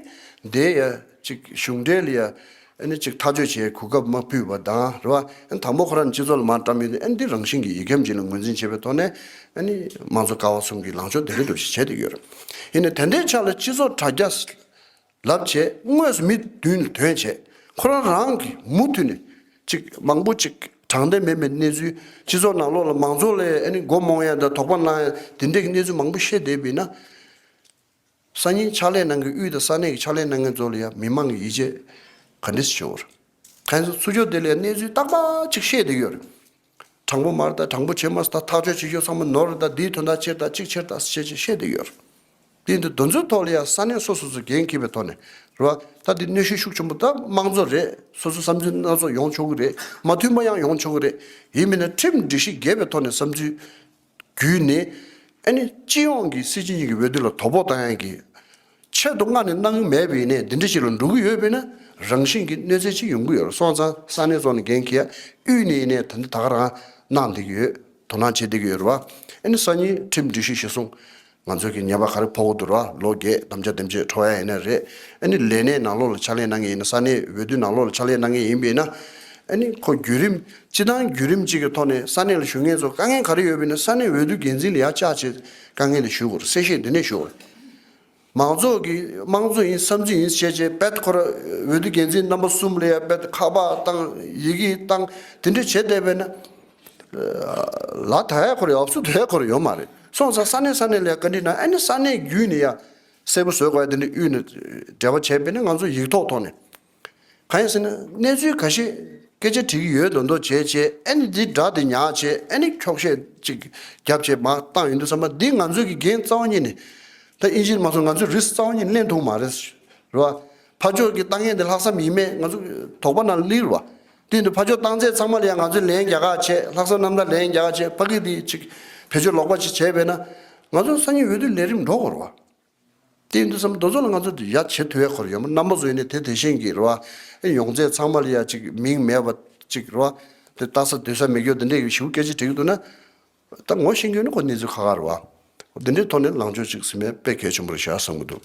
དེ་ཡ་ཅིག་གཞུང་འབྲེལ་ལ་ཡ་ཨ་ནི་ཅིག་ཐག་གཅོད་བྱེད་གོ་སྐབས་མ་ཕུལ་བ་དང་རེད་བ། ཨ་ནི་དང་པོ་ཁོ་རང་སྤྱི་ཚོགས་ལ་མར་བཀྲམ་ཡོང་དུས་ཨ་ནི་འདི་རང་བཞིན་གྱིས་ཡིག་ཁྱབ་ཅིག་ལ་ངོས་འཛིན་བྱེད་པའི་ཐོག་ནས་ཨ་ནི་དམངས་གཙོ་ཀ་བ་གསུམ་གྱི་ལངས་ཕྱོགས་དེ་འདྲ་འདྲ་ཞིག་བྱས་བསྡད་ཡོད་རེད། ཡིན་ནའི་དེ་འདྲའི་ཆ་ལ་སྤྱི་ཚོགས་དྲ་རྒྱ་ལབ་བྱས་དངོས་སུ་མི་མདུན་ལ་ཐོན་བྱས་ཁོ་རང་རང་གིས་མུ་མཐུད་ནས་ཅིག་མང་པོ་ཅིག་དྲང་བདེན་མེད་པའི་གནས་ཚུལ་སྤྱི་ཚོགས་ནང་ལོགས་ལ་མང་ཚོགས་ལ་ཨ་ནི་མགོ་རྨོངས་ཡ་དང་དོགས་པ་སློང་ཡ་དེ་འདྲའི་གི་གནས་ཚུལ་མང་པོ་བཤད་བསྡད་པས་ན། སང་ཉིན་ཕྱག་ལས་གནང་མཁན་དབུས་དང་ས་གནས་ཀྱི་ཕྱག་ལས་གནང་མཁན་ཚོ་ལ་ཡང་མི་མང་གི་ཡིད་ཆེས་ག་འདྲ་ཞིག་བྱུང་བ་རེད། གང་ཡིན་ཟེར་ཚུར་ཕྱོགས་དེ་ལ་གནས་ཚུལ་རྟག་པ་ཅིག་བཤད་བསྡད་ཡོད་རེད། དྲང་པོ་མ་རེད་ད། དྲང་པོ་བྱེད་མ་སོང་ད། ཐག་གཅོད་བྱེད་རྒྱུ་ཚང་མ་ནོར་རེད་ད། འདིའི་དོན་དག་ཕྱིར་ད་གཅིག་ཕྱིར་ད་བཤད་ཅིག་བཤད་བསྡད་ཡོད་རེད། དེ་འདི་དོན་ཚོའི་ཐོག་ལ་ཡང་ས་གནས་སོ་སོ་སོས་འགན་འཁྱེར་བའི་ཐོག་ནས་རེད་བ། ད་འདི་གནོན་ཤུགས་ཤུགས་ཆེན་པོ་ད་དམངས་གཙོ་རེད། སོ་སོ་བསམ་ཚུལ་སྣ་ཚོགས་ཡོང་ཆོག་གི་རེད། མ་མཐུན་པ་ཡང་ཡོང་ཆོག་གི་རེད། ཡིན་མིན་ན་ཁྲིམས་སྒྲིག་གཞི་འགལ་བའི་ཐོག་ནས་བསམ་ཚུལ་བརྒྱུད་ནས་ཨ་ནི་སྤྱི་ཡོངས་ཀྱི་སྲིད་སྤྱི་གཉིས་ཀྱི་འོས་བསྡུ་ལ་དོ་ཕོག་བཏང་ཡག་གི་ཆེད་དུ་མངགས་ནས་གནང་གི་མེད་པ་ཡིན་ནའི་འདི་འདྲ་ཞིག་ལ་འགྲོ་གི་ཡོད་པས་ན་རང་བཞིན་གྱིས་གནོད་འཚེ་ཅིག་ཡོང་གི་ཡོད་རེད། སོང་ཙང་ས་གནས་ཚོགས་ནས་འགན་འཁྱེར་ཡ་དབུས་ནས་ཡིན་ནའི་ད་ནི་ད་ག་རང་གནང་བསྡད་ཀྱི་ཡོད། དོ་སྣང་བྱེད་བསྡད་ཀྱི་ཡོད་རེད་བ། ཨ་ནི་སང་ཉིན་ཁྲིམས་སྒྲིག་གཞི་གཞིར་བཟུང་ང་ཚོ་གི་ཉེས་པ་ག་རེ་ཕོག་གི་འདུག་ར། ལོ་བརྒྱད་དམ་བཅའ་དེ་འདྲ་འཕྲོག་ཡ་ཡིན་ན་རེད། ཨ་ནི་ལས་གནས་ནང་ལོགས་ལ་ཕྱག་ལས་གནང་མཁན་ཡིན་ན་ས་གནས་འོས་བསྡུ་ནང་ལོགས་ལ་ཕྱག་ལས་གནང་མཁན་ཡིན་པས་ན། ཨ་ནི་ཁོ་བརྒྱུད་རིམ་སྤྱི་བཏང་བརྒྱུད་རིམ་གཅིག་གི་ཐོག་ནས་ས་གནས་ལ་བཞུགས་མཁན་ཚོ་དཀའ་ངལ་ག་རེ་ཡོད་པས་ན་ས་གནས་འོས་བསྡུ་འགན་འཛིན་ལ་ཡར་བཅར་བྱས་དཀའ་ངལ་དེ་ཞུ་དགོས་རེད། གསལ་བཤད་འདི་ནས་ཞུ་དགོས་རེད། མང་ཚོགས་ཀྱི་དམངས་གཙོ་ཡིན་བསམ་ཚུལ་ཡིན་བཤད་བྱས་རྦད་ཁོ་ར་འོས་བསྡུ་འགན་འཛིན་རྣམ་པ་གསུམ་ལ་ཡ་རྦད་ཁ་པར་བཏང་ཡི་གེ་བཏང་དེ་འདྲ་བྱས་བསྡད་པས་ན། ལ་ད་ཡ་ཁོ་ར་ཡོད་སུ་དེ་ཡ་ཁོ་ར་ཡོད་མ་རེད། སོང་ཙང་ས་གནས་ས་གནས་ལ་བཀའ་འདྲི་གནང་ཨ་ནི་ས་གནས་བརྒྱུད་ནས་ཡ་གསལ་པོ་བཟོ་དགོས་ཡ་དེ་འདྲ་དབུས་ནས་འབྲེལ་བ་བྱས་པས་ན་ང་ཚོ་ཡིག་ཐོག་ཐོག་ནས་གང་ཡིན་ཟེར་ན་གནས་ཚུལ་ཁ་ཤས་སྐད་ཆ་དྲི་གི་ཡོད་མདོག་མདོག་བྱས་བྱས་ཨ་ནི་འདི་སྒྲ་དེ་ཉར་བྱས་ཨ་ནི་འཁྱོག་བཤད་ཅིག་རྒྱབ་བྱས་མར་བཏང་ཡོང་དུས་ཙམ་པ་འདི་ང་ཚོའི་གི་འགན་རྩ་བ་ཉིད་ནས་ད་ཨིན་ཇི་མ་སོང་ང་ཚོའི་རིས་རྩ་བ་ཉིད་ནས་ལེན་ཐུབ་མ་རེད། རེད་བ། ཕར་ཕྱོགས་ཀྱི་ལྟ་ངན་དེ་ལྷག་བསམ་ཡིན་མེད་ང་ཚོ་དོགས་པ་ནང་སླེབས་རེད་བ། དེ་འདི་ཕར་ཕྱོགས་བཏང་ཚད་ཚང་མ་ལ་ཡང་ང་ཚོས་ལན་རྒྱག་ག་བྱས་ལྷག་བསམ་རྣམ་དག་ལན་རྒྱག་ག་བྱས་ཕ་གི་དེ་ཅིག་བེད་སྤྱོད་ལོག་པ་ཅིག་བྱས་པས་ན་ང་ཚོ་སང་ཉིན་འོས་བསྡུ་ལས་རིམ་འགྲོ་དགོས་རེད་བ། དེ་ཡིན་དུས་ཙམ་དེ་ཚོ་ལ་ང་ཚོ་ཡ་བྱེད་ཐུབ་ཡ་ཁོ་ར་ཡོད་མ་རྣམ་པ་ཚོ་ཡིན་ནའི་དེ་དེ་བཞིན་གྱི་རེད་བ། ཨེ་ཡོང་ཚད་ཚང་མ་ལ་ཡ་ཅིག་མིང་མེད་པ་ཅིག་རེད་བ། དེ་ལྟ་ས་སྡོད་ས་མེད་རྒྱུ་དེ་འདྲས་ཞིག་སྐད་ཆ་དྲིས་ཀྱི་འདུག་ན། ད་ངོ་ཤེས་རྒྱུ་ནི་ཁོ་གནས་ཚུལ་ཁག་ཁག་རེད་བ། འདི་འདྲའི་ཐོག་ནས་ལངས་ཕྱོགས་གཅིག་ཟིན་པའི་དཔེ་གལ་ཆེན་པོ་རེད་ཤག་བསམ་གྱི་འདུག་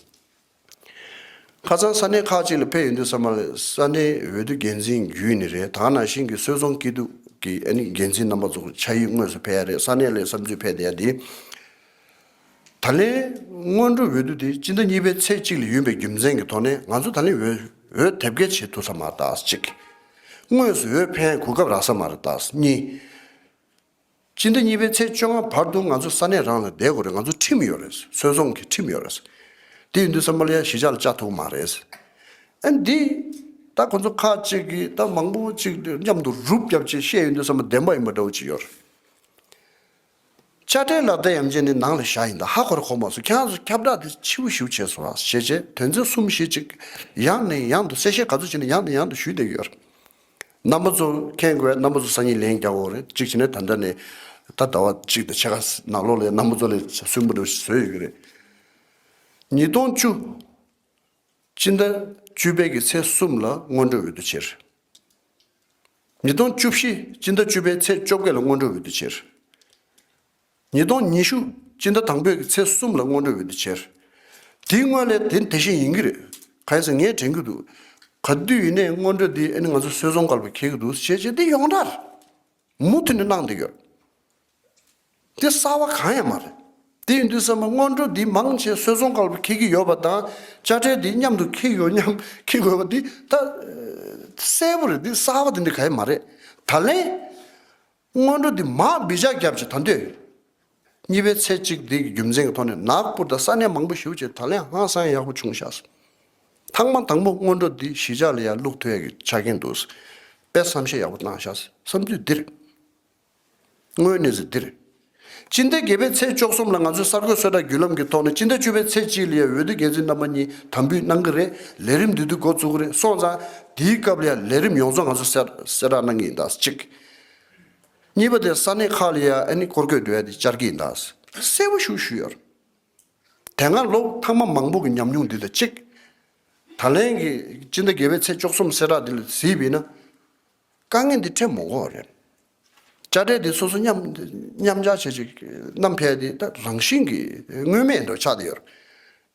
ཁ་སང་ས་གནས་ཁག་ཅིག་ལ་ཕེབས་ཡོང་དུས་ཙམ་པ་ལ་ས་གནས་འོས་བསྡུ་འགན་འཛིན་བརྒྱུད་ནས་རེད། ད་ག་ནང་བཞིན་གྱི་སོལ་རྫོང་སྐྱིད་སྡུག་གི་ཨ་ནི་འགན་འཛིན་རྣམ་པ་ཚོ་ཕྱག་ཡིག་དངོས་སུ་ཕེབས་ཡ་རེད། ས་གནས་ལ་བསམ་ཚུལ་ཕེབས་བསྡད་ཡ་དེ། ད་ལན་སྔོན་འགྲོ་འོས་བསྡུ་དེ་སྤྱི་ཟླ་གཉིས་པའི་ཚེས་གཅིག་ལ་ཡིན་པའི་རྒྱུ་མཚན་གྱི་ཐོག་ནས་ང་ཚོ་ད་ལན་འོས་འོས་དེབ་སྐྱེལ་བྱེད་ཐུབ་ས་མ་རེད་ད་གཅིག་དངོས་སུ་འོས་འཕེན་གོ་སྐབས་རག་ས་མ་རེད་ད་གཉིས། སྤྱི་ཟླ་གཉིས་པའི་ཚེས་བཅོ་ལྔ་བར་དུ་ང་ཚོ་ས་གནས་རང་ལ་བསྡད་དགོས་རེད། ང་ཚོ་ཁྲིམས་ཡོད་རེད། སོལ་རྫོང་གི་ཁྲིམས་ཡོད་རེད། དེ་ཡིན་དུས་ཙམ་པ་ལ་ཡ་གཞིས་ཆགས་ལ་བཅའ་ཐུབ་མ་རེད། ཨ་འདི་ད་ཁོ་ཚོ་ཁག་ཅིག་གིས་ད་མང་པོ་ཅིག་མཉམ་དུ་རུབ་རྒྱབ་ཅིག་བཤད་ཡོང་དུས་ཙམ་པ་བདེན་པ་ཡིན་པ་འདྲ་བོ་ཅིག་ཡོད་རེད། དཔྱ་ཁྲལ་ལག་བསྟར་ཡམ་ཆེན་ནི་ནང་ལ་བཞག་ཡིན་ད་ཧ་གོ་ར་གོ་མ་སོང་། ཁྱེད་རང་ཚོ་ཁྱབ་བསྒྲགས་དེ་ཕྱི་པོ་ཞིག་བྱས་སོང་ཨ་ཞེས་བྱས་དོན་ཚན་གསུམ་བཞི་ཅིག་ཡང་ནས་ཡང་དུ་གསལ་བཤད་ག་ཚོད་བྱས་ནས་ཡང་ནས་ཡང་དུ་ཞུས་བསྡད་ཀྱི་ཡོད་རེད། རྣམ་པ་ཚོ་མཁྱེན་དགོས། རྣམ་པ་ཚོ་སང་ཉིན་ལན་རྒྱག་དགོས་རེད། གཅིག་བྱས་ན་ད་ལྟ་ནས་ད་ཟླ་བ་གཅིག་དང་ཕྱེད་ཀ་ནང་ལོགས་ལ་རྣམ་པ་ཚོ་ལ་སུན་པོ་འདྲ་བཟོས་ཡོད་ཀྱི་རེད། ཉིས་སྟོང་བཅུ། སྤྱི་ཟླ་བཅུ་པའི་གི་ཚེས་གསུམ་ལ་སྔོན་འགྲོ་འོས་བསྡུ་བྱས། ཉིས་སྟོང་བཅུ་བཞི་སྤྱི་ཟླ་བཅུ་པའི་ཚེས་བཅོ་བརྒྱད་ལ་སྔོན་འགྲོ་འོས་བསྡུ་བྱས། ཉིས་སྟོང་ཉི་ཤུ་སྤྱི་ཟླ་དང་པོའི་གི་ཚེས་གསུམ་ལ་སྔོན་འགྲོ་འོས་བསྡུ་བྱས། དེའི་སྔོན་ལ་དེ་དེ་བཞིན་ཡིན་གྱི་རེད། གང་ཡིན་ཟེར་ངས་དྲན་གྱི་འདུག་ག་དུས་ཡིན་ནའི་སྔོན་འགྲོ་འདི་ཨ་ནི་ང་ཚོ་སོལ་རྫོང་སྐལ་བ་འཁེལ་གྱི་འདུག་ཞེས་བྱས་དེ་ཡོངས་གྲགས་རེད། མུ་མཐུད་ནས་གནང་བསྡད་ཡོད། དེ་གསར་བ་གང་ཡང་མ་རེད། དེ་ཡིན་དུས་ཙམ་པ་སྔོན་འགྲོ་འདི་མང་ཆེ་སོལ་རྫོང་སྐལ་བ་འཁེལ་གྱི་ཡོད་པ་དང་དཔྱ་ཁྲལ་འདི་མཉམ་དུ་འཁེལ་ཡོད་མཉམ་འཁེལ་དགོས་པ་འདི་ད་གསལ་པོ་རེད། འདི་གསར་བ་དེ་འདྲ་གང་ཡང་མ་རེད། ད་ལན་སྔོན་འགྲོ་འདི་མར་བི་ཇ་བརྒྱབ་བྱས་ད་འདོད། གཉིས་པའི་ཚེས་གཅིག་འདི་གི་རྒྱུ་མཚན་གྱི་ཐོག་ནས་ནག་པུར་དང་ས་གནས་མང་པོ་ཞེ་པོ་ཅིག་ད་ལན་ཧང་སང་ཡག་པོ་བྱུང་ཤག་ཐེངས་མ་དང་པོ་སྔོན་འགྲོ་འདི་གཞིས་ཆགས་ལ་ཡང་བླུག་ཐུབ་ཡག་གི་ཆ་རྐྱེན་འདུག་དཔེ་བསམ་ཤེས་ཡག་པོ་བཏང་ཤག་བསམ་ཚུལ་འདི་རེད། དངོས་གནས་ཟེར་འདི་རེད། སྤྱི་ཟླ་བརྒྱད་པའི་ཚེས་བཅུ་གསུམ་ལ་ང་ཚོས་གསར་འགོད་གསལ་བསྒྲགས་བརྒྱུད་ལམ་གྱི་ཐོག་ནས་སྤྱི་ཟླ་བཅུ་པའི་ཚེས་གཅིག་ལ་ཡང་འོས་བསྡུ་འགན་འཛིན་རྣམ་པ་གཉིས་དམ་འབུལ་གནང་གི་རེད། ལས་རིམ་འདི་དུས་འགོ་བཙུགས་ཀྱི་རེད། སོང་ཙང་དེའི་སྐབས་ལ་ཡང་ལས་རིམ་ཡོངས་རྫོགས་ང་ཚོས་གསལ་གསལ་བསྒྲགས་གནང་གི་ཡིན་ད་གཅིག་གཉིས་པ་དེ་ས་གནས་ཁག་ལ་ཡང་ཨ་ནི་སྐོར་སྐྱོད་འགྲོ་ཡ་དེ་བཅར་གྱི་ཡིན་ད་གསལ་པོ་ཞིག་ཞུས་ཡོད་རེད། དེ་སྔ་ལོ་ཐེངས་མ་མང་པོ་གི་ཉམས་མྱོང་འདི་དང་གཅིག་ད་ལན་གྱི་སྤྱི་ཟླ་བརྒྱད་པའི་ཚེས་བཅུ་གསུམ་གསལ་བསྒྲགས་འདི་ལ་གཟིགས་པ་ཡིན་ན། དཀའ་ངལ་འདི་འཕྲད་མི་དགོས་པ་རེད། དཔྱ་ཁྲལ་འདི་སོ་སོ་མཉམ་མཉམ་སྦྱར་བྱས་ཅིག་བསྣམས་ཕེབས་འདི་ད་རང་བཞིན་གྱིས་དངོས་མེད་འདྲ་ཆགས་བསྡད་ཡོད་རེད།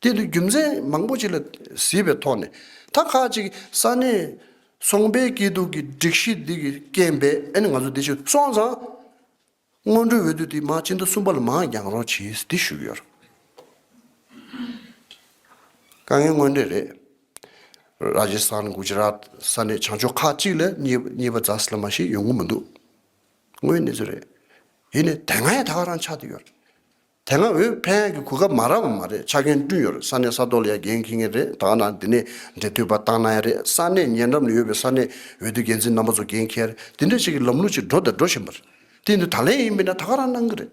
དེ་དུས་རྒྱུ་མཚན་མང་པོ་ཅིག་ལ་གཟིགས་པའི་ཐོག་ནས་ད་ཁག་ཅིག་ས་གནས་ཚོང་པའི་སྐྱིད་སྡུག་གི་སྒྲིག་གཞི་འདི་གི་རྐྱེན་པས་ཨ་ནི་ང་ཚོ་འདི་ཞིག་སོང་ཙང་། སྔོན་འགྲོའི་འོས་བསྡུ་དེ་མར་སྤྱི་ཟླ་གསུམ་པ་ལ་མར་འགྱངས་རོགས་གྱིས་འདི་ཞུ་གི་ཡོད་རེད། དཀའ་ངལ་དངོས་འབྲེལ་རེད། ར་ཇི་སི་ཐན་གུ་ཇི་རཱཏ་ས་གནས་བྱང་ཕྱོགས་ཁག་ཅིག་ལ་གཉིས་གཉིས་པ་རྫ་སི་ལ་མ་ཞིག་ཡོང་གི་མི་འདུག་དངོས་གནས་ཚུལ་རེད། ཡིན་ནའི་དེ་སྔ་ཡང་ད་ག་རང་ཆགས་བསྡད་ཡོད་རེད། དེ་སྔ་འོས་འཕེན་ཡག་གི་གོ་སྐབས་མ་རག་པ་མ་རེད། ཆ་རྐྱེན་བསྐྲུན་ཡོད་རེད། ས་གནས་ས་ཐོག་ལ་ཡང་འགན་འཁྱེར་མཁན་རེད། ད་ག་ནང་འདི་ནས་འབྲེལ་མཐུད་པ་བཏང་གནང་ཡ་རེད། ས་གནས་ཉེ་འགྲམ་ལ་ཡོད་པའི་ས་གནས་འོས་བསྡུ་འགན་འཛིན་རྣམ་པ་ཚོ་འགན་འཁྱེར་རེད། དེ་འདྲ་ཞིག་གི་ལམ་ལུགས་ཅིག་འགྲོ་དང་འགྲོ་བཞིན་པ་རེད། དེ་འདི་ད་ལན་ཡིན་པས་ན་ད་ག་རང་གནང་གི་རེད།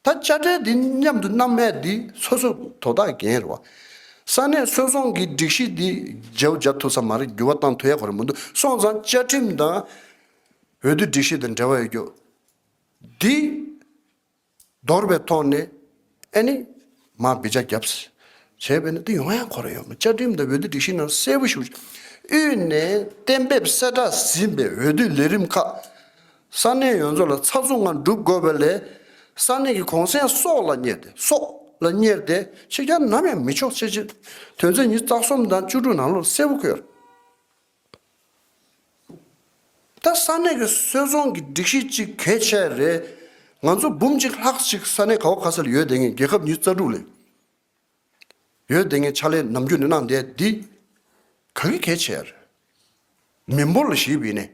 ད་དཔྱ་ཁྲལ་འདི་མཉམ་དུ་བསྣམས་མེད་འདི་སོ་སོ་དོ་བདག་འགན་རེད་བ། ས་གནས་སོལ་རྫོང་གི་སྒྲིག་གཞི་འདི་འཇལ་བ་འཇལ་ཐུབ་ས་མ་རེད། འགྱུར་བ་བཏང་ཐུབ་ཡ་ག་རེ་མི་འདུག་སོང་ཙང་བཅའ་ཁྲིམས་དང་འོས་བསྡུ་སྒྲིག་གཞི་དང་འབྲེལ་བ་ཡོད་རྒྱུ་འདི། འདོར་བའི་ཐོག་ནས་ཨ་ནི་མར་བི་ཇ་བརྒྱབ་བྱས་པས་ན་དེ་ཡོང་ཡ་ཁོ་རང་ཡོད་མ། བཅའ་ཁྲིམས་དང་འོས་བསྡུ་སྒྲིག་གཞི་ནང་གསལ་པོ་ཞིག་དབུས་ནས་གཏན་འབེབས་གསལ་བསྒྲགས་ཟིན་པའི་འོས་བསྡུ་ལས་རིམ་ཁག་ས་གནས་ཡོངས་རྫོགས་ལ་ཚགས་ཚུད་ངང་སྒྲུབ་དགོས་པ་ལས་ས་གནས་ཀྱི་གུང་གསེང་སོགས་ལ་གཉེར་ཏེ་སོགས་ལ་གཉེར་ཏེ་ཕྱི་རྒྱལ་ནམ་ཡང་མི་ཆོག་ཅེས་ཀྱི་དོན་ཚན་ཉི་ཤུ་རྩ་གསུམ་དང་བཅུ་དྲུག་ནང་ལོགས་གསལ་པོ་བཀོད་ཡོད་རེད། ད་ས་གནས་ཀྱི་སོལ་རྫོང་གི་སྒྲིག་གཞི་གཅིག་གལ་ཆེ་རེད། ང་ཚོ་འབུམ་གཅིག་ལྷག་ཅིག་ས་གནས་ག་བ་ག་ས་ལ་ཡོད་བསྡད་མཁན། རྒྱལ་ཁབ་ཉི་ཤུ་རྩ་དྲུག་ལ་ཡོད་བསྡད་མཁན་ཕྱག་ལས་ནམ་རྒྱུན་ནས་གནང་བསྡད་འདི་ག་གི་གལ་ཆེ་རེད། མི་འབོར་ལ་གཞིགས་པ་ཡིན་ནའི།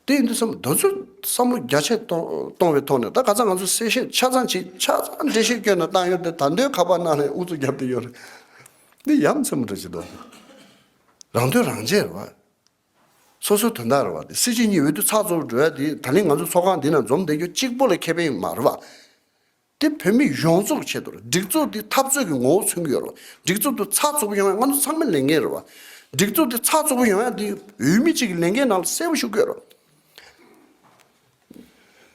དེ་ཡིན་དུས་བསམ་དོན་ཚོད་བསམ་བློ་རྒྱ་ཆེ་གཏོང་གཏོང་བའི་ཐོག་ནས་ད་ག་ཚ་ང་ཚོ་གསལ་བཤད་ཆ་ཚང་ཅིག་ཆ་ཚང་འགྲེལ་བཤད་བསྐྱོན་ནས་བཏང་ཡོད་དེ་ད་འདོད་ཁ་པར་ནང་ནས་ཨུ་ཚུགས་བརྒྱབ་བསྡད་ཡོད་རེད། འདི་ཡ་མཚན་པོ་འདྲ་ཞིག་འདུག་རང་དོན་རང་གཅེས་རེད་བ། སོ་སོའི་དོན་དག་རེད་བ། དེ་སྲིད་སྤྱི་གཉིས་འོས་བསྡུ་ཚགས་ཚུད་འགྲོ་ཡ་དེ་ད་ལན་ང་ཚོ་ཚོགས་ཁང་འདི་ནང་འཛོམས་བསྡད་རྒྱུ་གཅིག་པོ་ལ་ཁེ་ཕན་མ་རེད་བ། དེ་བོད་མི་ཡོངས་རྫོགས་ཀྱི་ཆེད་དུ་རེད། སྒྲིག་འཛུགས་འདི་འཐབ་རྩོད་ཀྱི་ངོ་བོ་མཚོན་གྱི་ཡོད་རེད་བ། སྒྲིག་འཛུགས་འདི་ཚགས་ཚུད་པོ་ཡོང་ཡ་ང་ཚོ་ཚང་མའི་ལས་འགན་རེད་བ། སྒྲིག་འཛུགས་འདི་ཚགས་ཚུད་པོ་ཡོང་ཡ་འདི་འོས་མི་གཅིག་གི་ལས་འགན་ནང་ལ་གསལ་པོ་ཞུ་གི་ཡོད་རེད།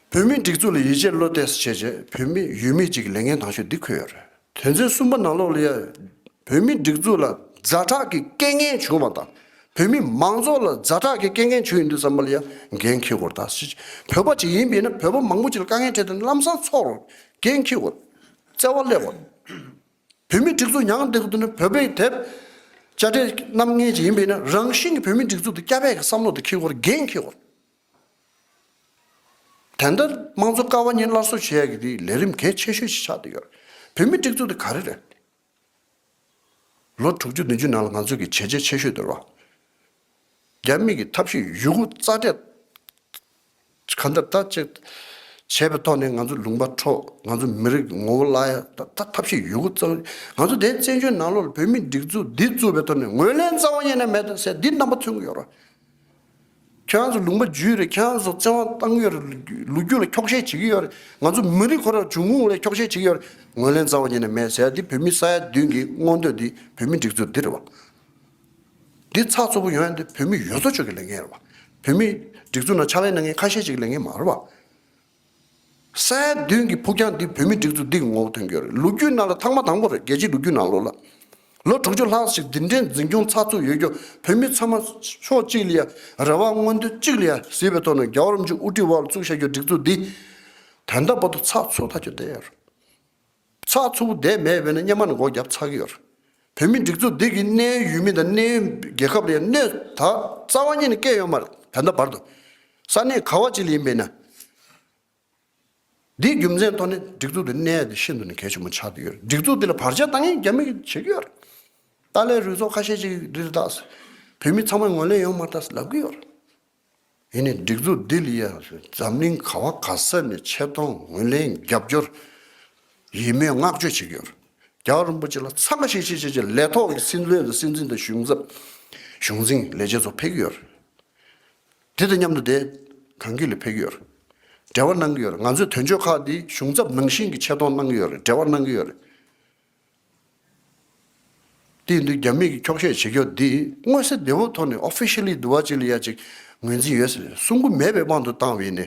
བོད་མིའི་སྒྲིག་འཛུགས་ལ་ཡིད་ཆེས་བློ་གཏད་བྱས་བྱས་བོད་མི་ཡུལ་མི་གཅིག་གི་ལས་འགན་དང་ཤོས་འདི་འཁོད་ཡོད་རེད། དོན་ཚན་གསུམ་པ་ནང་ལོགས་ལ་ཡ། བོད་མིའི་སྒྲིག་འཛུགས་ལ་ཛ་དྲག་གི་རྐྱེན་ངན་བྱུང་བ་དང་། བོད་མི་མང་ཚོགས་ལ་ཛ་དྲག་གི་རྐྱེན་ངན་བྱུང་ཡོང་དུས་ཙམ་པ་ལ་ཡ་འགན་འཁྱེར་དགོས་རེད་ད། བོད་པ་ཅིག་ཡིན་པས་ན་བོད་པ་མང་པོ་ཅིག་ལ་དཀའ་ངལ་འཕྲད་དེ་ལམ་སང་ཚོར། འགན་འཁྱེར་དགོས། བརྩེ་བ་སླེབས་དགོས། བོད་མིའི་སྒྲིག་འཛུགས་མྱངས་བསྡད་དགོས་འདུག་ན། བོད་པའི་དེབ་དཔྱ་ཁྲལ་གནང་མཁན་ཅིག་ཡིན་པ་ཡིན་ན། རང་བཞིན་གྱིས་བོད་མིའི་སྒྲིག་འཛུགས་དེ་སྐྱོབ་པའི་གི་བསམ་བློ་དེ་འཁྱེར་དགོས་རེད། འགན་འཁྱེར་དགོས་རེད། དེ་འདྲ་དམངས་གཙོ་ཀ་བ་གཉིས་སླར་གསོ་བྱེད་ཡ་གི་དེ་ལས་རིམ་གལ་ཆེ་ཤོས་ཤིག་ཆགས་བསྡད་ཡོད་རེད། བོད་མིའི་སྒྲིག་འཛུགས་དེ་ག་རེ་རེད། ལོ་དྲུག་ཅུ་བདུན་ཅུ་ནང་ལ་ང་ཚོ་གི་བྱས་རྗེས་ཆེ་ཤོས་དེ་རེད་བ། རྒྱ་མི་གི་ཐབས་ཤེས་ཡོད་རྒུ་རྩ་སྤྲད། གང་ལྟར་ད་ཅིག་བྱས་པའི་ཐོག་ནས་ང་ཚོ་ལུང་པ་འཕྲོག། ང་ཚོ་མི་རིགས་ངོ་བོ་བརླག་ཡ་ད་ད་ཐབས་ཤེས་ཡོད་རྒུ་རྩ། ང་ཚོ་དེ་བཙན་བྱོལ་ནང་ལོགས་ལ་བོད་མིའི་སྒྲིག་འཛུགས་འདི་བཙུགས་པའི་ཐོག་ནས་ངོས་ལེན་རྩ་བ་ཉིད་ནས་མེད་ཟེར་འདི་རྣམ་པ་མཚོན་གྱི་ཡོད་རེད། ཁྱེད་རང་ཚོ་ལུང་པ་བརྒྱུད་རེད། ཁྱེད་རང་ཚོ་བཙན་དབང་བཏང་གི་ཡོད་རེད། ལོ་རྒྱུས་ལ་འཁྱོག་བཤད་བྱེད་ཀྱི་ཡོད་རེད། ང་ཚོ་མི་རིགས་ཁོ་རང་འབྱུང་ཁུངས་ལ་འཁྱོག་བཤད་བྱེད་ཀྱི་ཡོད་རེད། ངོས་ལེན་རྩ་བ་ཉིད་ནས་མེད་ཟེར་ཡ་འདི་བོད་མི་ས་ཡ་བདུན་གྱི་མངོན་འདོད་འདི་བོད་མིའི་སྒྲིག་འཛུགས་འདི་རེད་བ། འདི་ཚགས་ཚུད་པོ་ཡོང་ཡ་འདི་བོད་མི་ཡོངས་རྫོགས་ཀྱི་ལས་འགན་རེད་བ། བོད་མིའི་སྒྲིག་འཛུགས་ནང་ཕྱག་ལས་གནང་མཁན་ཁ་ཤས་ཅིག་གི་ལས་འགན་མ་རེད་བ། ས་ཡ་བདུན་གྱི་ཕུགས་རྒྱང་འདི་བོད་མིའི་སྒྲིག་འཛུགས་འདི་གི་ངོ་བོ་ཐོན་གྱི་ཡོད་རེད། ལོ་རྒྱུས་ནང་ལ་ཐེངས་མ་དང་པོ་རེད། རྒྱལ་སྤྱིའི་ལོ་རྒྱུས་ནང་ལོགས་ལ། ལོ་དྲུག་ཅུ་ལྷག་ཞིག་འདི་འདྲའི་འཛིན་སྐྱོང་ཚགས་ཚུད་ཡོད་རྒྱུ། བོད་མི་ཚང་མ་ཕྱོགས་གཅིག་ལ་ཡ། རེ་བ་མངོན་འདོད་གཅིག་ལ་ཡ་གཟིགས་པའི་ཐོག་ནས་རྒྱལ་བ་རིན་པོ་ཆེ་དབུ་ཁྲིད་འོག་ལ་བཙུགས་བཞག་རྒྱུ་སྒྲིག་འཛུགས་འདི། ད་ལྟ་བར་དུ་ཚགས་ཚུད་ཐག་ཆོད་བསྡད་ཡོད་རེད། ཚགས་ཚུད་པོ་བསྡད་མེད་པས་ན་སྔོན་མ་ནས་སྒོ་བརྒྱབ་ཚར་གྱི་ཡོད་རེད། བོད་མིའི་སྒྲིག་འཛུགས་འདི་གི་གནད་ཡོད་ཡུལ་མི་དང་གནད་ཡོད་རྒྱལ་ཁབ་ལ་ཡང་གནོད་ད་རྩ་བ་ཉིད་ནས་བསྐྱལ་ཡོད་མ་རེད། ད་ལྟ་བར་དུ། ས་གནས་ག་བ་ཅིག་ལ་ཡིན་པས་ན། འདིའི་རྒྱུ་མཚན་ཐོག་ནས་སྒྲིག་འཛུགས་འདི་གནས་ཡ་དེ་ཤིན་ཏུ་ནས་གལ་ཆེན་པོ་ཆགས་བསྡད་ཡོད་རེད། སྒྲིག་འཛུགས་འདི་ལ་བར་ཆད་བཏང་མཁན་རྒྱ་མི་གིས་བྱེད་ཀྱི་ཡོད་རེད། ཏཱ་ལའི་རུ་ཚོགས་ཁ་ཤས་ཅིག་རེད་ད། བོད་མི་ཚང་མ་ངོས་ལེན་ཡོང་མ་ཐལ་ལབ་ཀྱི་ཡོད་རེད། ཡིན་ནའི་སྒྲིག་འཛུགས་འདི་ལ་ཡ་འཛམ་གླིང་ག་བ་ག་ས་ནས་ཆེ་མཐོང་ངོས་ལེན་རྒྱབ་སྐྱོར་ཡིད་སྨོན་བསྔགས་བརྗོད་བྱེད་ཀྱི་ཡོད་རེད། རྒྱལ་བ་རིན་པོ་ཆེ་ལ་འཚམས་པ་ཤིག་ཤིག་ཤིག་ཤིག་ལས་ཐོག་གི་སྲིད་བློན་དང་སྲིད་འཛིན་དང་གཞུང་ཚབ། གཞུང་འཛིན་ལས་བྱེད་ཚོ་ཕེབས་ཀྱི་ཡོད་རེད། དེ་དང་མཉམ་དུ་དེ་གང་གི་ལ་ཕེབས་ཀྱི་ཡོད་རེད། འབྲེལ་བ་གནང་གི་ཡོད་རེད། ང་ཚོའི་དོན་གཅོད་ཁག་འདི་གཞུང་ཚབ་ནང་བཞིན་གྱི་ཆེ་མཐོང་གནང་གི་ཡོད་རེད། འབྲེལ་བ་གནང་གི་ཡོད་རེད། དེ་ཡིན་དུས་རྒྱ་མི་གིས་འཁྱོག་བཤད་བྱེད་རྒྱུ་འདི་མངོན་གསལ་དོད་པོ་ཐོག་ནས་ཨོ་ཕི་ཤལ་ལི་འདུ་བ་ཅིག་ལ་ཡ་ཅིག་ངོས་འཛིན་ཡོད་ཟེར་གསུང་གི་མེད་པའི་དབང་དུ་བཏང་བ་ཡིན་ནའི།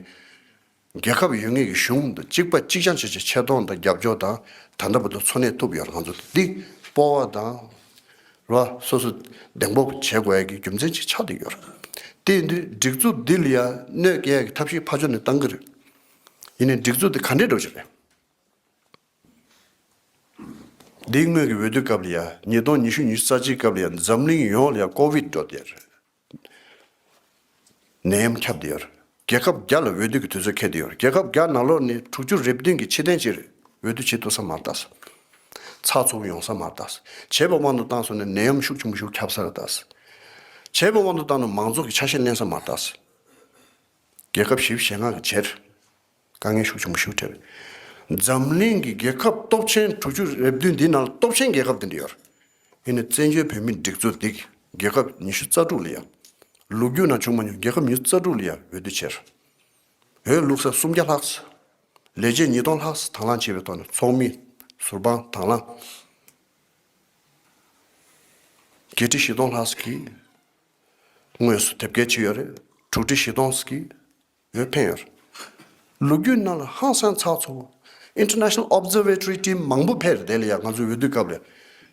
རྒྱལ་ཁབ་ཡོད་ངེས་ཀྱི་གཞུང་དང་གཅིག་པ་གཅིག་རྐྱང་བྱེད་ཆེད་ཆེ་མཐོང་དང་རྒྱབ་སྐྱོར་དང་ད་ལྟ་བར་དུ་འཚོ་གནས་ཐུབ་ཡོད་རེད། ང་ཚོ་འདི་སྤོབས་པ་དང་ར་སོ་སོ་གདེང་སྤོབས་བྱེད་དགོས་ཡ་གི་རྒྱུ་མཚན་ཅིག་ཆགས་བསྡད་ཡོད་རེད། དེ་ཡིན་དུས་སྒྲིག་འཛུགས་འདི་ལ་ཡ་གནོད་སྐྱེལ་ཡ་གི་ཐབས་ཤེས་ཕར་ཕྱོགས་ནས་བཏང་གི་རེད། ཡིན་ནའི་སྒྲིག་འཛུགས་འདི་ག་འདྲས་འགྲོ་གི་རེད། འདིའི་སྔོན་གྱི་འོས་བསྡུ་སྐབས་ལ་ཡ་ཉིས་སྟོང་ཉི་ཤུ་ཉི་ཤུ་རྩ་གཅིག་སྐབས་ལ་ཡ་འཛམ་གླིང་ཡོངས་ལ་ཡ་ཀོ་བིད་འགྲོ་དེར་ནད་ཡམས་ཁྱབ་དེར་རྒྱལ་ཁབ་བརྒྱ་ལ་འོས་བསྡུ་གི་དུས་ཚོད་འཁེལ་དེར་རྒྱལ་ཁབ་བརྒྱ་ནང་ལོགས་ནས་དྲུག་ཅུ་རེ་བདུན་གྱི་ཕྱི་རྟེན་ཅིག་འོས་བསྡུ་བྱེད་ཐུབ་ས་མ་རེད་ད། ཚགས་ཚུད་པོ་ཡོང་ས་མ་རེད་ད། བྱས་པ་དབང་དུ་བཏང་སོང་ན་ནད་ཡམས་ཤུགས་ཆེན་པོ་ཞིག་ཁྱབ་ས་རེད་ད། བྱས་པ་དབང་དུ་བཏང་ན་མང་ཚོགས་ཀྱི་ཆ་ཤས་ལེན་ས་མ་རེད་ད། རྒྱལ་ཁབ་བཞི་བཅུ་ཞེ་ལྔ་གི་བྱེར། དཀའ་ངལ་ཤུགས་ཆེན་པོ་ཞིག་འཕྲད། འཛམ་གླིང་གི་རྒྱལ་ཁབ་སྟོབས་ཆེན་དྲུག་ཅུ་རེ་བདུན་འདི་ནང་ལ་སྟོབས་ཆེན་རྒྱལ་ཁབ་འདི་འདྲ་ཡོད་རེད། ཡིན་ནའི་བཙན་བྱོལ་བོད་མིའི་སྒྲིག་འཛུགས་འདི་རྒྱལ་ཁབ་ཉི་ཤུ་རྩ་དྲུག་ལ་ཡ། ལོ་རྒྱུས་ནང་བྱུང་མ་མྱོང་རྒྱལ་ཁབ་ཉི་ཤུ་རྩ་དྲུག་ལ་ཡ་འོས་བསྡུ་བྱེར། འོས་བླུགས་ས་སུམ་བརྒྱ་ལྷག་ལས་བྱེད་ཉིས་སྟོང་ལྷག་དང་བླངས་བྱས་པའི་ཐོག་ནས་ཚོགས་མི་ཟུར་དཔང་དང་བླངས། བརྒྱད་ཁྲི་བཞི་སྟོང་ལྷག་གིས་དངོས་སུ་དེབ་སྐྱེལ་བྱས་ཡོད་རེད། དྲུག་ཁྲི་བཞི་སྟོང་གིས་འོས་འཕེན་ཡོད་རེད། ལོ་རྒྱུས་ནང་ལ་ཧང་སང་ཚགས་ཚུད་པོ། International Observatory Team་མང་པོ་ཕེབས་རེད། དེ་ལ་ཡང་ང་ཚོའི་འོས་བསྡུ་སྐབས་ལ་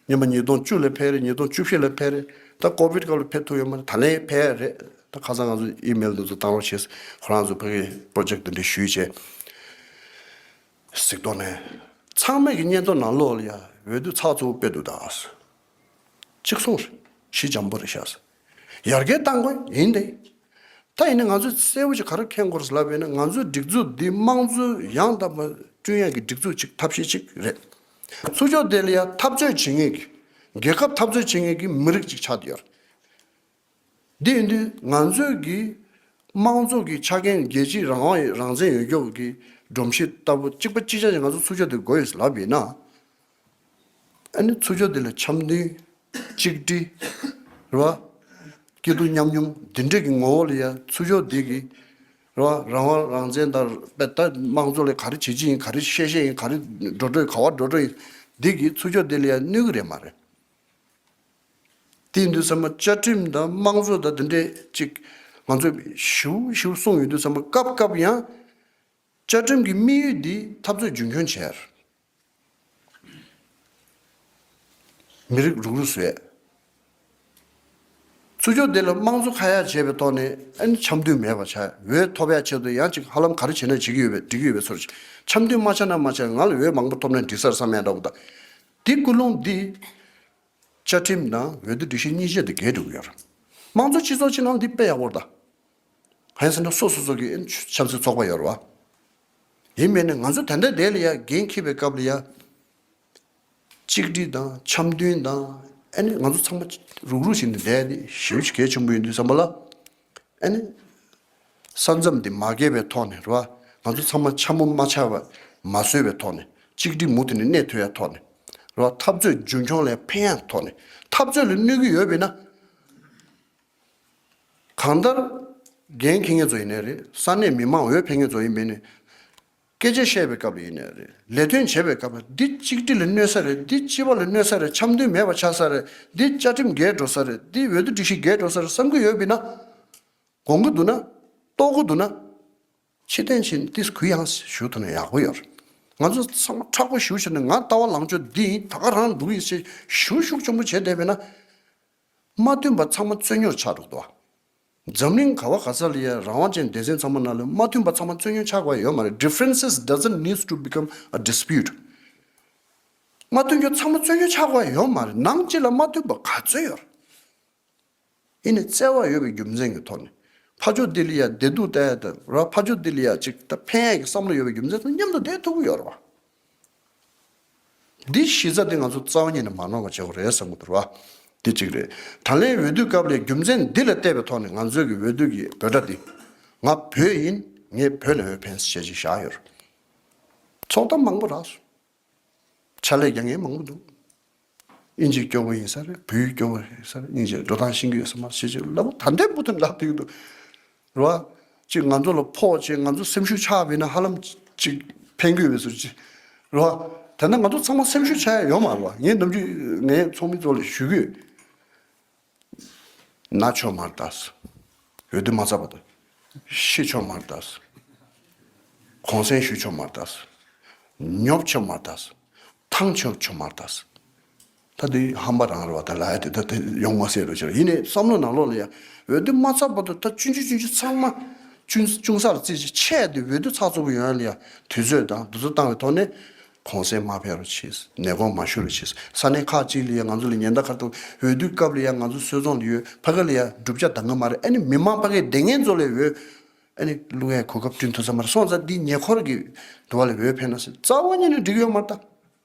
སྔོན་མ་ཉིས་སྟོང་བཅུ་ལ་ཕེབས་རེད། ཉིས་སྟོང་བཅུ་བཞི་ལ་ཕེབས་རེད། ད་ཀོ་བིད་སྐབས་ལ་ཕེབས་ཐུབ་ཡོད་མ་རེད། ད་ལན་ཕེབས་རེད། ད་ཁ་སང་ང་ཚོ་ཨི་མེལ་འདི་ཚོ་བཏང་རོགས་བྱེད། ཁོ་རང་ཚོ་ཕ་གི་པོ་རོ་ཇེག་འདི་འདྲ་ཞུས་བྱས། གཟིགས་རྟོག་ནས་ཚང་མས་ཀྱི་སྙན་ཐོ་ནང་ལོགས་ལ་ཡ་འོས་བསྡུ་ཚགས་ཚུད་པོ་སྤེལ་འདུག་ད་གཅིག་གསུངས་རེད། ཞི་འཇམ་པོ་རེད་ཤག་ཡར་རྒྱས་གཏང་དགོས་ཡིན་ཏེ། ད་ཡིན་ན་ང་ཚོས་གསལ་པོ་ཞིག་ག་རེ་མཁྱེན་དགོས་རེད་ལབ་ཡིན་ན། ང་ཚོའི་སྒྲིག་འཛུགས་འདི་དམངས་གཙོ་ཡང་དག་པ་བསྐྲུན་ཡག་གི་སྒྲིག་འཛུགས་ཅིག་ཐབས་ཤེས་ཅིག་རེད། ཚུར་ཕྱོགས་དེ་ལ་ཡ་འཐབ་རྩོད་བྱེད་མཁན་གྱི་རྒྱལ་ཁབ་འཐབ་རྩོད་བྱེད་མཁན་གྱི་མི་རིགས་ཅིག་ཆགས་བསྡད་ཡོད་རེད། འདི་ཡིན་དུས་ང་ཚོས་ཀྱི་དམངས་གཙོ་གི་ཆ་རྐྱེན་རྒྱལ་སྤྱིའི་རང་དབང་རང་བཙན་ཡོད་རྒྱུ་གི་སྒྲོམ་གཞི་ལྟ་བུ་གཅིག་པ་གཅིག་རྐྱང་ཅིག་ང་ཚོ་ཚུར་ཕྱོགས་དེ་དགོས་ཡོད་ལབ་ཡིན་ན། ཨ་ནི་ཚུར་ཕྱོགས་དེ་ལ་འཆམ་མཐུན། གཅིག་སྒྲིལ། རེད་བ། སྐྱིད་སྡུག་མཉམ་མྱོང་འདི་འདྲས་ཀྱི་ངོ་བོ་ལ་ཡ་ཚུར་ཕྱོགས་དེ་གི་རེད་བ། རང་དབང་རང་བཙན་དང་དཔེ་ད་དམངས་གཙོ་ལ་ག་རེ་བྱེད་ཀྱི་ཡིན། ག་རེ་བཤད་བཤད་ཡིན། ག་རེ་འགྲོ་འགྲོ་ཡིན། ག་བ་འགྲོ་འགྲོ་ཡིན། འདི་གི་ཚུར་ཕྱོགས་དེ་ལ་ཡ་གནོད་གི་རེད་མ་རེད། དེ་ཡིན་དུས་ཚང་མ་བཅའ་ཁྲིམས་དང་དམངས་གཙོ་དང་དེ་འདྲས་ཅིག་ང་ཚོས་ཞིབ་ཞིབ་གསུངས་ཡོང་དུས་ཚང་མ་སྐབས་སྐབས་ཡང་བཅའ་ཁྲིམས་ཀྱི་དམིགས་ཡུལ་འདི་འཐབ་རྩོད་རྒྱུན་འཁྱོངས་བྱས། མི་རིགས་རུག་རུག་བཟོས། ཚུར་ཕྱོགས་དེ་ལ་དམངས་གཙོ་ཁ་ཡ་བྱས་པའི་ཐོག་ནས་ཨ་ནི་འཆམ་མཐུན་མེད་པ་བྱས། འོས་ཐོབ་ཡ་ཆེད་དུ་ཡང་ཅིག་ཧ་ལམ་ག་རེ་བྱས་ན་བྱེད་ཀྱི་ཡོད་པའི་འགྲིག་གི་ཡོད་པའི་ཚོར། འཆམ་མཐུན་མ་ཆགས་ན་མ་ཆགས། ང་ལ་འོས་མང་པོ་ཐོབ་ན་འགྲིག་ས་རེད་བསམ་ཡ་འདྲ་བོ་དང་། དེ་ཀུན་སློང་འདི་བཅའ་ཁྲིམས་དང་འོས་བསྡུ་སྒྲིག་གཞི་གཉིས་ཆ་དེ་འགལ་འགྲོ་གི་ཡོད་རེད། དམངས་གཙོ་སྤྱི་ཚོགས་ཅིག་ནང་འདི་དཔེ་ཡག་པོ་རེད་ད། གང་ཡིན་ཟེར་ན་སོ་སོ་སོ་གི་ཆབ་སྲིད་ཚོགས་པ་ཡོད་རེད་བ། ཡིན་མིན་ནི་ང་ཚོ་ད་ལྟ་དེ་ལ་ཡ་འགན་འཁྱེར་བའི་སྐབས་ལ་ཡ། གཅིག་སྒྲིལ་དང་འཆམ་མཐུན་དང་། ཨ་ནི་ང་ཚོ་ཚང་མ་རུག་རུག་བྱས་ནས་བསྡད་དེ་ཞེ་པོ་ཅིག་གལ་ཆེན་པོ་ཡིན་དུས་ཙམ་པ་ལ། ཨ་ནི་ས་མཚམས་འདི་མ་བརྒལ་བའི་ཐོག་ནས་རེད་བ། ང་ཚོ་ཚང་མ་འཆམ་པོ་མ་ཆགས་པ་མ་བཟོས་པའི་ཐོག་ནས། གཅིག་སྒྲིལ་མུ་མཐུད་ནས་གནས་ཐུབ་ཡ་ཐོག་ནས་རེད་བ། འཐབ་རྩོད་རྒྱུན་འཁྱོངས་ལ་ཕན་ཡ་ཐོག་ནས། འཐབ་རྩོད་ལ་གནོད་ཀྱི་ཡོད་པས་ན། གང་ལྟར་འགན་འཁྱེར་མཁན་ཚོ་ཡིན་ནའི་རེད། ས་གནས་མི་མང་འོས་འཕེན་མཁན་ཚོ་ཡིན་པས་ནི། སྐད་ཆ་བཤད་པའི་སྐབས་ལ་ཡིན་ནའི་རེད། ལས་དོན་བྱེད་པའི་སྐབས་ལ་འདི་གཅིག་སྒྲིལ་ལ་གནོད་ས་རེད། འདི་སྤྱི་པ་ལ་གནོད་ས་རེད། འཆམ་མཐུན་མེད་པ་ཆགས་ས་རེད། འདི་བཅའ་ཁྲིམས་འགལ་འགྲོ་ས་རེད། འདི་འོས་བསྡུ་སྒྲིག་གཞི་འགལ་འགྲོ་ས་རེད་བསམ་གྱི་ཡོད་པས་ན། དགོངས་ཀྱི་འདུག་ན། རྟོགས་ཀྱི་འདུག་ན། ཕྱིར་འཐེན་བྱས་ནས་ཏིས་གུ་ཡངས་ཞུ་ཐུབ་ན་ཡག་པོ་ཡོད་རེད། ང་ཚོ་ཚང་མ་མཁྲེགས་པོ་ཞེ་པོ་བྱས་ནས་ང་ལྟ་བ་ལངས་ཕྱོགས་འདི་ཡིན། ད་ག་རང་འདུག་ཡིན་ཞེས་ཞུ་ཤུགས་ཆེན་པོ་བྱས་བསྡད་པས་ན། མ་མཐུན་པ་ཚང་མ་རྩོད་རྙོག་ཆགས་འགྲོ་གི་འདུག་བ། འཛམ་གླིང་ག་བ་ག་ས་ལ་ཡ་རང་དབང་ཅན་སྡེ་ཚན་ཚང་མ་ནང་ལ་མ་མཐུན་པ་ཚང་མ་རྩོད་རྙོག་ཆགས་དགོས་ཡ་ཡོད་མ་རེད། Differences doesn't need to become a dispute. མ་མཐུན་རྒྱུ་ཚང་མ་རྩོད་རྙོག་ཆགས་དགོས་ཡ་ཡོད་མ་རེད། ནང་གཅིག་ལ་མ་མཐུན་པ་ག་ཚོད་ཡོད་རེད། ཡིན་ནའི་བརྩེ་བ་ཡོད་པའི་རྒྱུ་མཚན་གྱི་ཐོག་ནས་ཕར་ཕྱོགས་འདི་ལ་ཡ་བདེ་སྡུག་ལྟ་ཡ་དང་ར། ཕར་ཕྱོགས་འདི་ལ་ཡ་ཅིག་ད་ཕན་ཡ་གི་བསམ་བློ་ཡོད་པའི་རྒྱུ་མཚན་དང་མཉམ་དུ་བསྡད་ཐུབ་ཀྱི་ཡོད་རེད་བ། འདི་གཞི་རྩ་དེ་ང་ཚོ་རྩ་བ་ཉིད་ནས་མ་ནོར་བ་བྱེད་དགོས་རེད་བསམ་གྱི་འདུག་ར། འདི་གཅིག་རེད། ད་ལན་འོས་བསྡུ་སྐབས་ལ་རྒྱུ་མཚན་འདི་ལ་བལྟས་པའི་ཐོག་ནས་ང་ཚོའི་གི་འོས་བསྡུ་གི་འབོད་སྒྲ་འདི། ང་བོད་ཡིན། ངས་བོད་ལ་འོས་འཕེན་ཟེར་བྱས་ཅིག་བཞག་ཡོད་རེད། ཚོགས་གཏམ་མང་པོ་རག་སོང་། ཕྱག་ལས་རྒྱག་མཁན་མང་པོ་འདུག། དབྱིན་ཇི་སྐྱོ་པོ་ཡིན་ས་རེད། བོད་ཡིག་སྐྱོ་པོ་ཡིན་ས་རེད། དབྱིན་ཇི་འགྲོ་སྟངས་ཤེས་ཀྱི་ཡོད་ས་མ་རེད་ཅེས་ལབ། ད་ལྟའི་བར་དུ་ལབ་བསྡད་ཀྱི་འདུག་རེད་བ། ཅིག་ང་ཚོ་ལ་ཕོག་བྱས་ང་ཚོ་སེམས་ཤུགས་ཆག་པ་ཡིན་ན་ཧ་ལམ་ཅིག་ཕན་གྱི་ཡོད་པའི་ཟུར་ཅིག་རེད་བ། ད་ལྟ་ང་ཚོ་ཚང་མ་སེམས་ཤུགས་ཆག་ཡ་ཡོད་མ་རེད་བ། ངས་ནམ་རྒྱུན་ངའི་ཚོགས་མི་ཚོ་ལ་ཞུ་གི་ཡོད། ན་ཆོག་མ་རེད་ད། འོས་བསྡུ་མ་ཚར་བར་དུ། ཤི་ཆོག་མ་རེད་ད། གུང་སེང་ཞུ་ཆོག་མ་རེད་ད། ཉོབ་ཆོག་མ་རེད་ད། ཐང་ཆོག་ཆོག་མ་རེད་ད། ད་དེ་ཧམ་པ་རང་རེད་བ། ད་ལ་ཡ་དེ་ད་དེ་ཡོང་མ་སྲིད་རོ་ཅིག་རེད། ཡིན་ནའི་བསམ་བློ་ནང་ལོགས་ལ་ཡ། འོས་བསྡུ་མ་ཚར་བར་དུ་ད་ཆུང་ཆུང་ཆུང་ཆུང་ཚང་མ་ཅུང་ཅུང་ཟད་ལ་རྩིས་ཆེ་དེ་འོས་བསྡུ་ཚགས་ཚུད་པོ་ཡོང་ཡ་ལ་ཡ་དུས་ཚོད་དང་འདུ་འཛོམས་བཏང་བའི་ཐོག་ནས། གུང་སེང་མ་ཕེབས་རོགས་བྱེད། ནད་དགོངས་མ་ཞུ་རོགས་བྱེད། ས་གནས་ཁག་ཅིག་ལ་ཡ་ང་ཚོ་ལ་ཉེན་བརྡ་ག་རེ་བཏང་། འོས་བསྡུའི་སྐབས་ལ་ཡ་ང་ཚོ་སོད་ཚོང་ལ་ཡོད། ཕ་གི་ལ་ཡ་བསྒྲུབ་བྱ་འདང་གི་མ་རེད། ཨ་ནི་མི་མང་ཕ་གིའི་སྡོད་མཁན་ཚོ་ལ་འོས་ཨ་ནི་བླུག་ཡའི་གོ་སྐབས་བསྐྲུན་ཐུབ་ས་མ་རེད། སོང་ཙང་འདི་ཉེ་འཁོར་གྱི་འདུ་བ་ལ་འོས་འཕེན་ན་ཟེར་རྩ་བ་ཉིད་ནས་འགྲིག་ཡོད་མ་རེད་ད།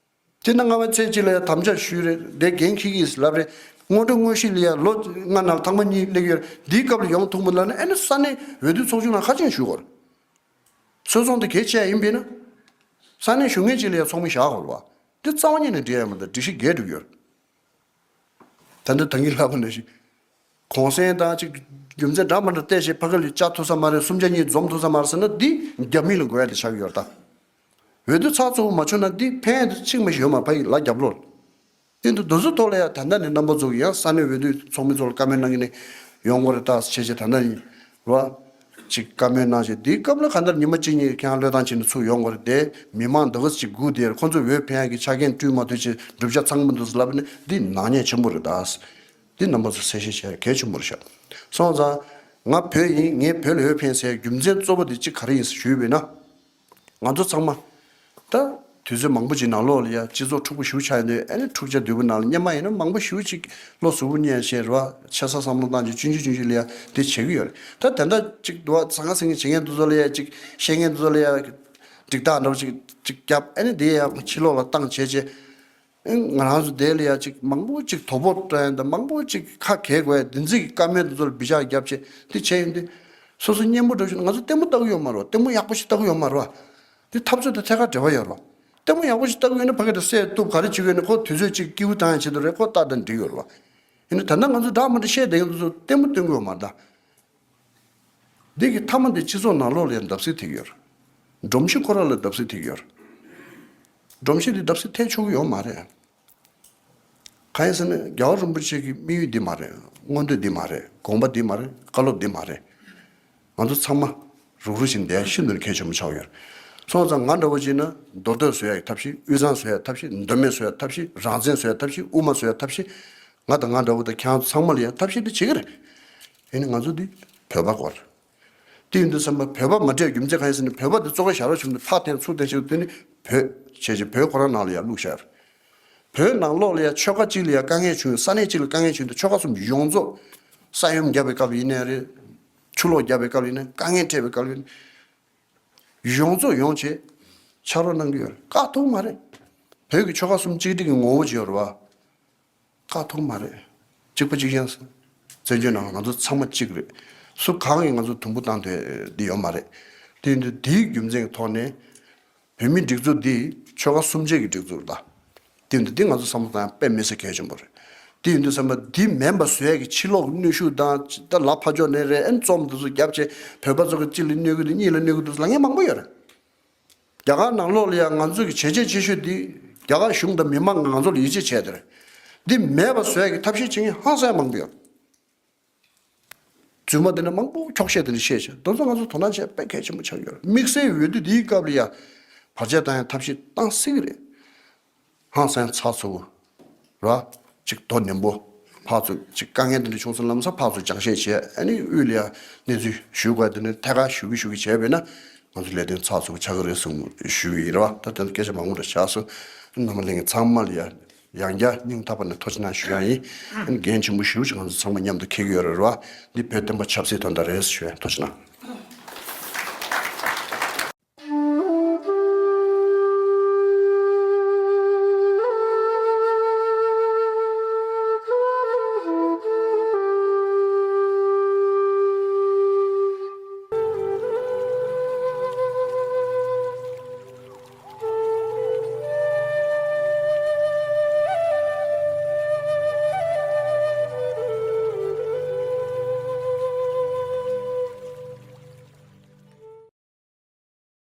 དེ་ན་ང་བ་ཚེ་གཅིག་ལ་ཡ་དམ་བཅའ་ཞུས་རེད། དེ་འགན་འཁྱེར་གྱིས་ལབ་རེད། སྔོན་འགྲོ་དངོས་གཞི་ལ་ཡ་ལོ་ལྔ་ནང་ཐེངས་མ་གཉིས་སླེབས་ཡོད་རེད། འདིའི་སྐབས་ལ་ཡོང་ཐུབ་མ་ལབ་ན་ཨ་ནི་ས་གནས་འོས་བསྡུ་ཚོགས་ཆུང་ནང་ཁ་ཆེམས་ཞུ་དགོས་རེད། སོད་ཚོང་དེ་གལ་ཆེ་ཡིན་པས་ན། ས་གནས་གཞུང་ངན་ཅིག་ལ་ཡང་ཚོགས་མི་བཞག་དགོས་རེད་བ། འདི་རྩ་བ་ཉིད་ནས་འགྲིག་ཡ་མི་འདུག། སྒྲིག་གཞི་འགལ་འགྲོ་གི་ཡོད་རེད། ད་ལྟ་ད་གིན་ལབ་པ་ནང་བཞིན། གུང་སེང་དང་ཅིག་རྒྱུ་མཚན་འདྲ་མི་འདྲ་བལྟས་བྱས་ཕ་གི་ལ་བཅར་ཐུབ་ས་མ་རེད། གསུམ་ཆ་གཉིས་འཛོམས་ཐུབ་ས་མ་རེད་ཟེར་ན་འདི་རྒྱ་མི་ལ་དགོས་ཡ་དེ་ཆགས་ཀྱི་ཡོད་རེད་ད། འོས་བསྡུ་ཚགས་ཚུད་པོ་མ་བྱུང་ན་འདི་ཕན་ཡ་དེ་གཅིག་མ་ཞིག་ཡོད་མ་རེད། ཕ་གི་ལ་རྒྱབ་ལོག་རེད། དེ་འདུག། དེ་ཚོའི་ཐོག་ལ་ཡང་ད་ལྟ་ནས་རྣམ་པ་ཚོ་གིས་ཡང་ས་གནས་འོས་བསྡུ་ཚོགས་མི་ཚོ་ལ་བཀའ་མོལ་གནང་གི་ནས་ཡོང་དགོས་རེད་ད་བྱས་བྱས། ད་ལྟ་ཡིན་རོ། ཅིག་བཀའ་མོལ་གནང་བྱས་དེའི་སྐབས་ལ་གང་ལྟར་ཉི་མ་གཅིག་གཉིས་ཁྱེད་རང་བློས་བཏང་བྱས་ནས་ཚུར་ཡོང་དགོས་རེད་དེ། མི་མང་འདི་ག་ཅིག་སྒུག་བསྡད་རེད། ཁོང་ཚོ་འོས་འཕེན་ཡག་གི་ཆ་རྐྱེན་བསྐྲུན་མ་ཐུབ་བྱས་བསྒྲུབ་བྱ་ཚང་མ་འདུག་ཟེར་ལབ་ནས་འདི་ནག་ཉེས་ཆེན་པོ་རེད་ད། འདི་རྣམ་པ་ཚོ་གསལ་བཤད་བྱས་གལ་ཆེན་པོ་རེད་ཤག། སོང་ཙང་ང་བོད་ཡིན། ངས་བོད་ལ་འོས་འཕེན་ཟེར་རྒྱུ་མཚན་གཙོ་བོ་དེ་གཅིག་ག་རེ་ཡིན་ཟེར་ཞུས་པས་ན། ང་ཚོ་ཚང་མ་ད་དུས་ཚོད་མང་པོ་ཅིག་ནང་ལོགས་ལ་ཡ་སྤྱི་ཚོགས་འཁྲུག་པོ་ཞེ་པོ་ཆགས་ཡོད་དུས། ཨ་ནི་འཁྲུག་ཆ་དོད་པོ་ནང་ལ་སྔོན་མ་ཡིན་ན་མང་པོ་ཞེ་པོ་ཅིག་བློ་གཟུ་བོ་ཉལ་བྱས་རེད་བ། ཆེ་ས་བསམ་བློ་བཏང་བྱས་ཆུང་ཆུང་ཆུང་ཆུང་ལ་ཡ་དེ་བྱེད་ཀྱི་ཡོད་རེད། ད་དེ་འདྲ་ཅིག་འདུག་བ། ཟང་ངེ་ཟིང་ངེ་བྱེད་མཁན་དེ་ཚོ་ལ་ཡ་ཅིག་བཤད་མཁན་དེ་ཚོ་ལ་ཡ་འགྲིག་རྟགས་འདྲ་བོ་ཅིག་ཅིག་བརྒྱབ། ཨ་ནི་དེ་ཡ་ཕྱི་ལོགས་ལ་བཏང་བྱས་བྱས། ང་རང་ཚོ་དེ་ལ་ཡ་ཅིག་མང་པོ་ཅིག་དོ་ཕོག་སྤྲད་ཡ་དང་མང་པོ་ཅིག་ཁ་གས་དགོས་ཡ་དེ་འཛིན་གྱི་བཀའ་མོལ་དེ་ཚོ་ལ་བི་ཅག་བརྒྱབ་བྱས་དེ་བྱས་ཡོང་དུས། སོ་སོ་སྙན་པོ་འདྲ་ཞིག་ང་ཚོ་ལྟད་མོ་ལྟ་གི་ཡོད་མ་རེད་བ། ལྟད་མོ་ཡག་པོ་ཞིག་ལྟ་གི་ཡོད་མ་རེད་བ། དེ་འཐབ་རྩོད་དང་ཐད་ཀར་འབྲེལ་བ་ཡོད་རེད་བ། ལྟད་མོ་ཡག་པོ་ཞིག་ལྟ་གི་ཡོད་ན་ཕ་གི་དེ་བསད་གཏུབ་ག་རེ་བྱེད་གི་ཡོད་ན་ཁོ་དུས་ཚོད་ཅིག་སྐྱིད་པོ་བཏང་ཡ་ཆེད་དུ་རེད། ཁོ་ལྟ་དང་འགྲིག་ཡོད་རེད་བ། ཡིན་ན་ད་ལྟ་ང་ཚོ་འདྲ་མི་འདྲ་བཤད་བསྡད་མཁན་དེ་ཚོ་ལྟད་མོ་སྟོན་གི་ཡོད་མ་རེད་ད། འདི་གི་མཐའ་མ་འདི་སྤྱི་ཚོགས་ནང་ལོགས་ལ་ཡང་བརྡབ་གསིག་ཐེབས་ཡོད་རེད། སྒྲོམ་གཞི་ཁོ་རང་ལ་བརྡབ་གསིག་ཐེབས་ཡོད་རེད། སྒྲོམ་གཞི་འདི་བརྡབ་གསིག་ཐེབས་ཆོག་གི་ཡོད་མ་རེད། གང་ཡིན་ཟེར་ན་རྒྱལ་བ་རིན་པོ་ཆེ་གི་དམིགས་ཡུལ་འདི་མ་རེད། མངོན་འདོད་འདི་མ་རེད། དགོངས་པ་འདི་མ་རེད། བཀའ་སློབ་འདི་མ་རེད། ང་ཚོ་ཚང་མ་རུག་རུག་བྱས་ནས་བསྡད་ཡ་ཤིན་ཏུ་ནས་གལ་ཆེན་པོ་ཆགས་ཡོད་རེད། སོང་ཙང་ང་འདྲ་བོ་བྱས་ན་མདོ་སྟོད་བཟོ་ཡ་གི་ཐབས་ཤེས། དབུས་གཙང་བཟོ་ཡ་གི་ཐབས་ཤེས། མདོ་སྨད་བཟོ་ཡ་གི་ཐབས་ཤེས། རང་བཙན་བཟོ་ཡ་གི་ཐབས་ཤེས། དབུ་མ་བཟོ་ཡ་གི་ཐབས་ཤེས། ང་དང་ང་འདྲ་བོ་དང་ཁྱེད་རང་ཚོ་ཚང་མ་ལ་ཡང་ཐབས་ཤེས་འདི་བྱེད་ཀྱི་རེད། དེ་ནི་ང་ཚོ་འདི་བོད་པ་སྐོར། དེ་ཡིན་དུས་ཙམ་པ་བོད་པ་མ་སྤྲད་རྒྱུ་མཚན་གང་ཡིན་ཟེར་ན། བོད་པ་འདི་བཙོག་པ་ཞེ་དྲག་བྱུང་སྟེ་ཕར་འཐེན་ཚུར་འཐེན་བྱས། དེ་ནི་བོད་བྱས་བྱས་བོད་ཁོ་རང་ནང་ལ་ཡར་བླུགས་བཞག་ཡོད་རེད། བོད་ནང་ལོགས་ལ་ཡ་ཆོལ་ཁ་གཅིག་ལ་ཡ་དཀའ་ངལ་བྱུང་ཡོད། ས་གནས་གཅིག་ལ་དཀའ་ངལ་བྱུང་དུས་ཆོལ་ཁ་གསུམ་ཡོངས་རྫོགས་ས་ཡོམ་བརྒྱབ་པའི་སྐབས་ཡིན་ནའི་རེད། ཆུ་ལོག་བརྒྱབ་པའི་སྐབས་ཡིན་ནའི། དཀའ་ངལ་འཕྲད་པའི་སྐབས་ཡིན་ནའི། ཡོངས་རྫོགས་ཡོང་བྱས་ཕྱག་རོགས་གནང་གི་ཡོད་རེད། བཀག་ཐུབ་མ་རེད། བོད་ཀྱི་ཆོལ་ཁ་གསུམ་གཅིག་སྒྲིལ་གྱི་ངོ་བོ་ཅིག་ཡོད་རེད་བ། བཀག་ཐུབ་མ་རེད། གཅིག་པ་གཅིག་རྐྱང་། བཙན་བྱོལ་ནང་ང་ཚོ་ཚང་མ་གཅིག་རེད། སུ་གང་གིས་ང་ཚོ་དུམ་བུ་བཏང་ཐུབ་འདི་ཡོད་མ་རེད། དེ་ཡིན་དུས་འདིའི་རྒྱུ་མཚན་གྱི་ཐོག་ནས་བོད་མིའི་སྒྲིག་འཛུགས་འདི་ཆོལ་ཁ་གསུམ་བཅས་ཀྱི་སྒྲིག་འཛུགས་རེད་ད། དེ་ཡིན་དུས་འདི་ང་ཚོ་བསམ་བློ་བཏང་ཡ་དཔེ་མི་སྲིད་གལ་ཆེན་པོ་རེད། དེ་ཡིན་དུས་ཙམ་པ་འདི་མེད་པ་བཟོ་ཡ་གི་ཕྱི་ལོགས་གནོན་ཤུགས་དང་། ད་ལ་ཕར་ཕྱོགས་ནས་རེད། ཨན་རྩོམ་འདི་ཚོ་བརྒྱབ་བྱས་བོད་པ་ཚོ་གི་གཅིག་ལ་གནོད་གི་འདུག་གཉིས་ལ་གནོད་གི་འདུག་ལབ་མཁན་མང་པོ་ཡོད་རེད། རྒྱ་གར་ནང་ལོགས་ལ་ཡང་ང་ཚོ་གི་བྱས་རྗེས་ཆེ་ཤོས་འདི་རྒྱ་གར་གཞུང་དང་མི་མང་ང་ཚོ་ལ་ཡིད་ཆེས་བྱས་དེ་རེད། འདི་མེད་པ་བཟོ་ཡ་གི་ཐབས་ཤེས་བྱེད་མཁན་ཧང་སང་མང་པོ་ཡོད། རྫུན་མ་དེ་འདྲ་མང་པོ་འཁྱོག་བཤད་དེ་འདྲ་བཤད་བྱས། དེ་ཚོ་ང་ཚོ་དོ་སྣང་བྱེད་དཔེ་གལ་ཆེན་པོ་ཆགས་ཡོད་རེད། དམིགས་བསལ་འོས་བསྡུ་འདིའི་སྐབས་ལ་ཡང་བར་ཆད་བཏང་ཡ་ཐབས་ཤེས་བཏང་སྲིད་གི་རེད། ཧང་སང་ཚགས་ཚུད་པོ་ར། ཅིག་དོ་ནན་པོ། ཕར་ཚུར་ཅིག་དཀའ་ངལ་དེ་འདྲ་བྱུང་སོང་ལམ་སང་ཕར་ཚུར་སྦྱང་བཤད་བྱས། ཨ་ནི་དབུས་ལ་ཡ་གནས་ཚུལ་ཞུ་དགོས་དེ་ནི་ཐད་ཀར་ཞུ་གི་ཞུ་གི་བྱས་པས་ན། ང་ཚོ་ལས་དོན་ཚགས་ཚུད་པོ་ཆགས་ཀྱི་རེད་གསུངས་ཞུ་གི་ཡིན་ར་བ། ད་དེ་ཚོ་སྐད་ཆ་མང་པོ་རེ་བྱས་སོང་། རྣམ་པ་ལྷན་རྒྱས་ཚང་མ་ལ་ཡ་ཡང་བསྐྱར་སྙིང་ཐག་པ་ནས་ཐུགས་རྗེ་གནང་ཞུ་ཡ་ཡིན། ཨ་ནི་འགན་ཆེན་པོ་ཞེ་པོ་ཅིག་ང་ཚོ་ཚང་མ་མཉམ་དུ་འཁྱེར་གྱི་ཡོད་རེད་ར་བ། འདི་བོད་བསྟན་པ་ཆབ་སྲིད་དོན་དག་རེད་ཞུ་ཡ། ཐུགས་རྗེ་གནང་།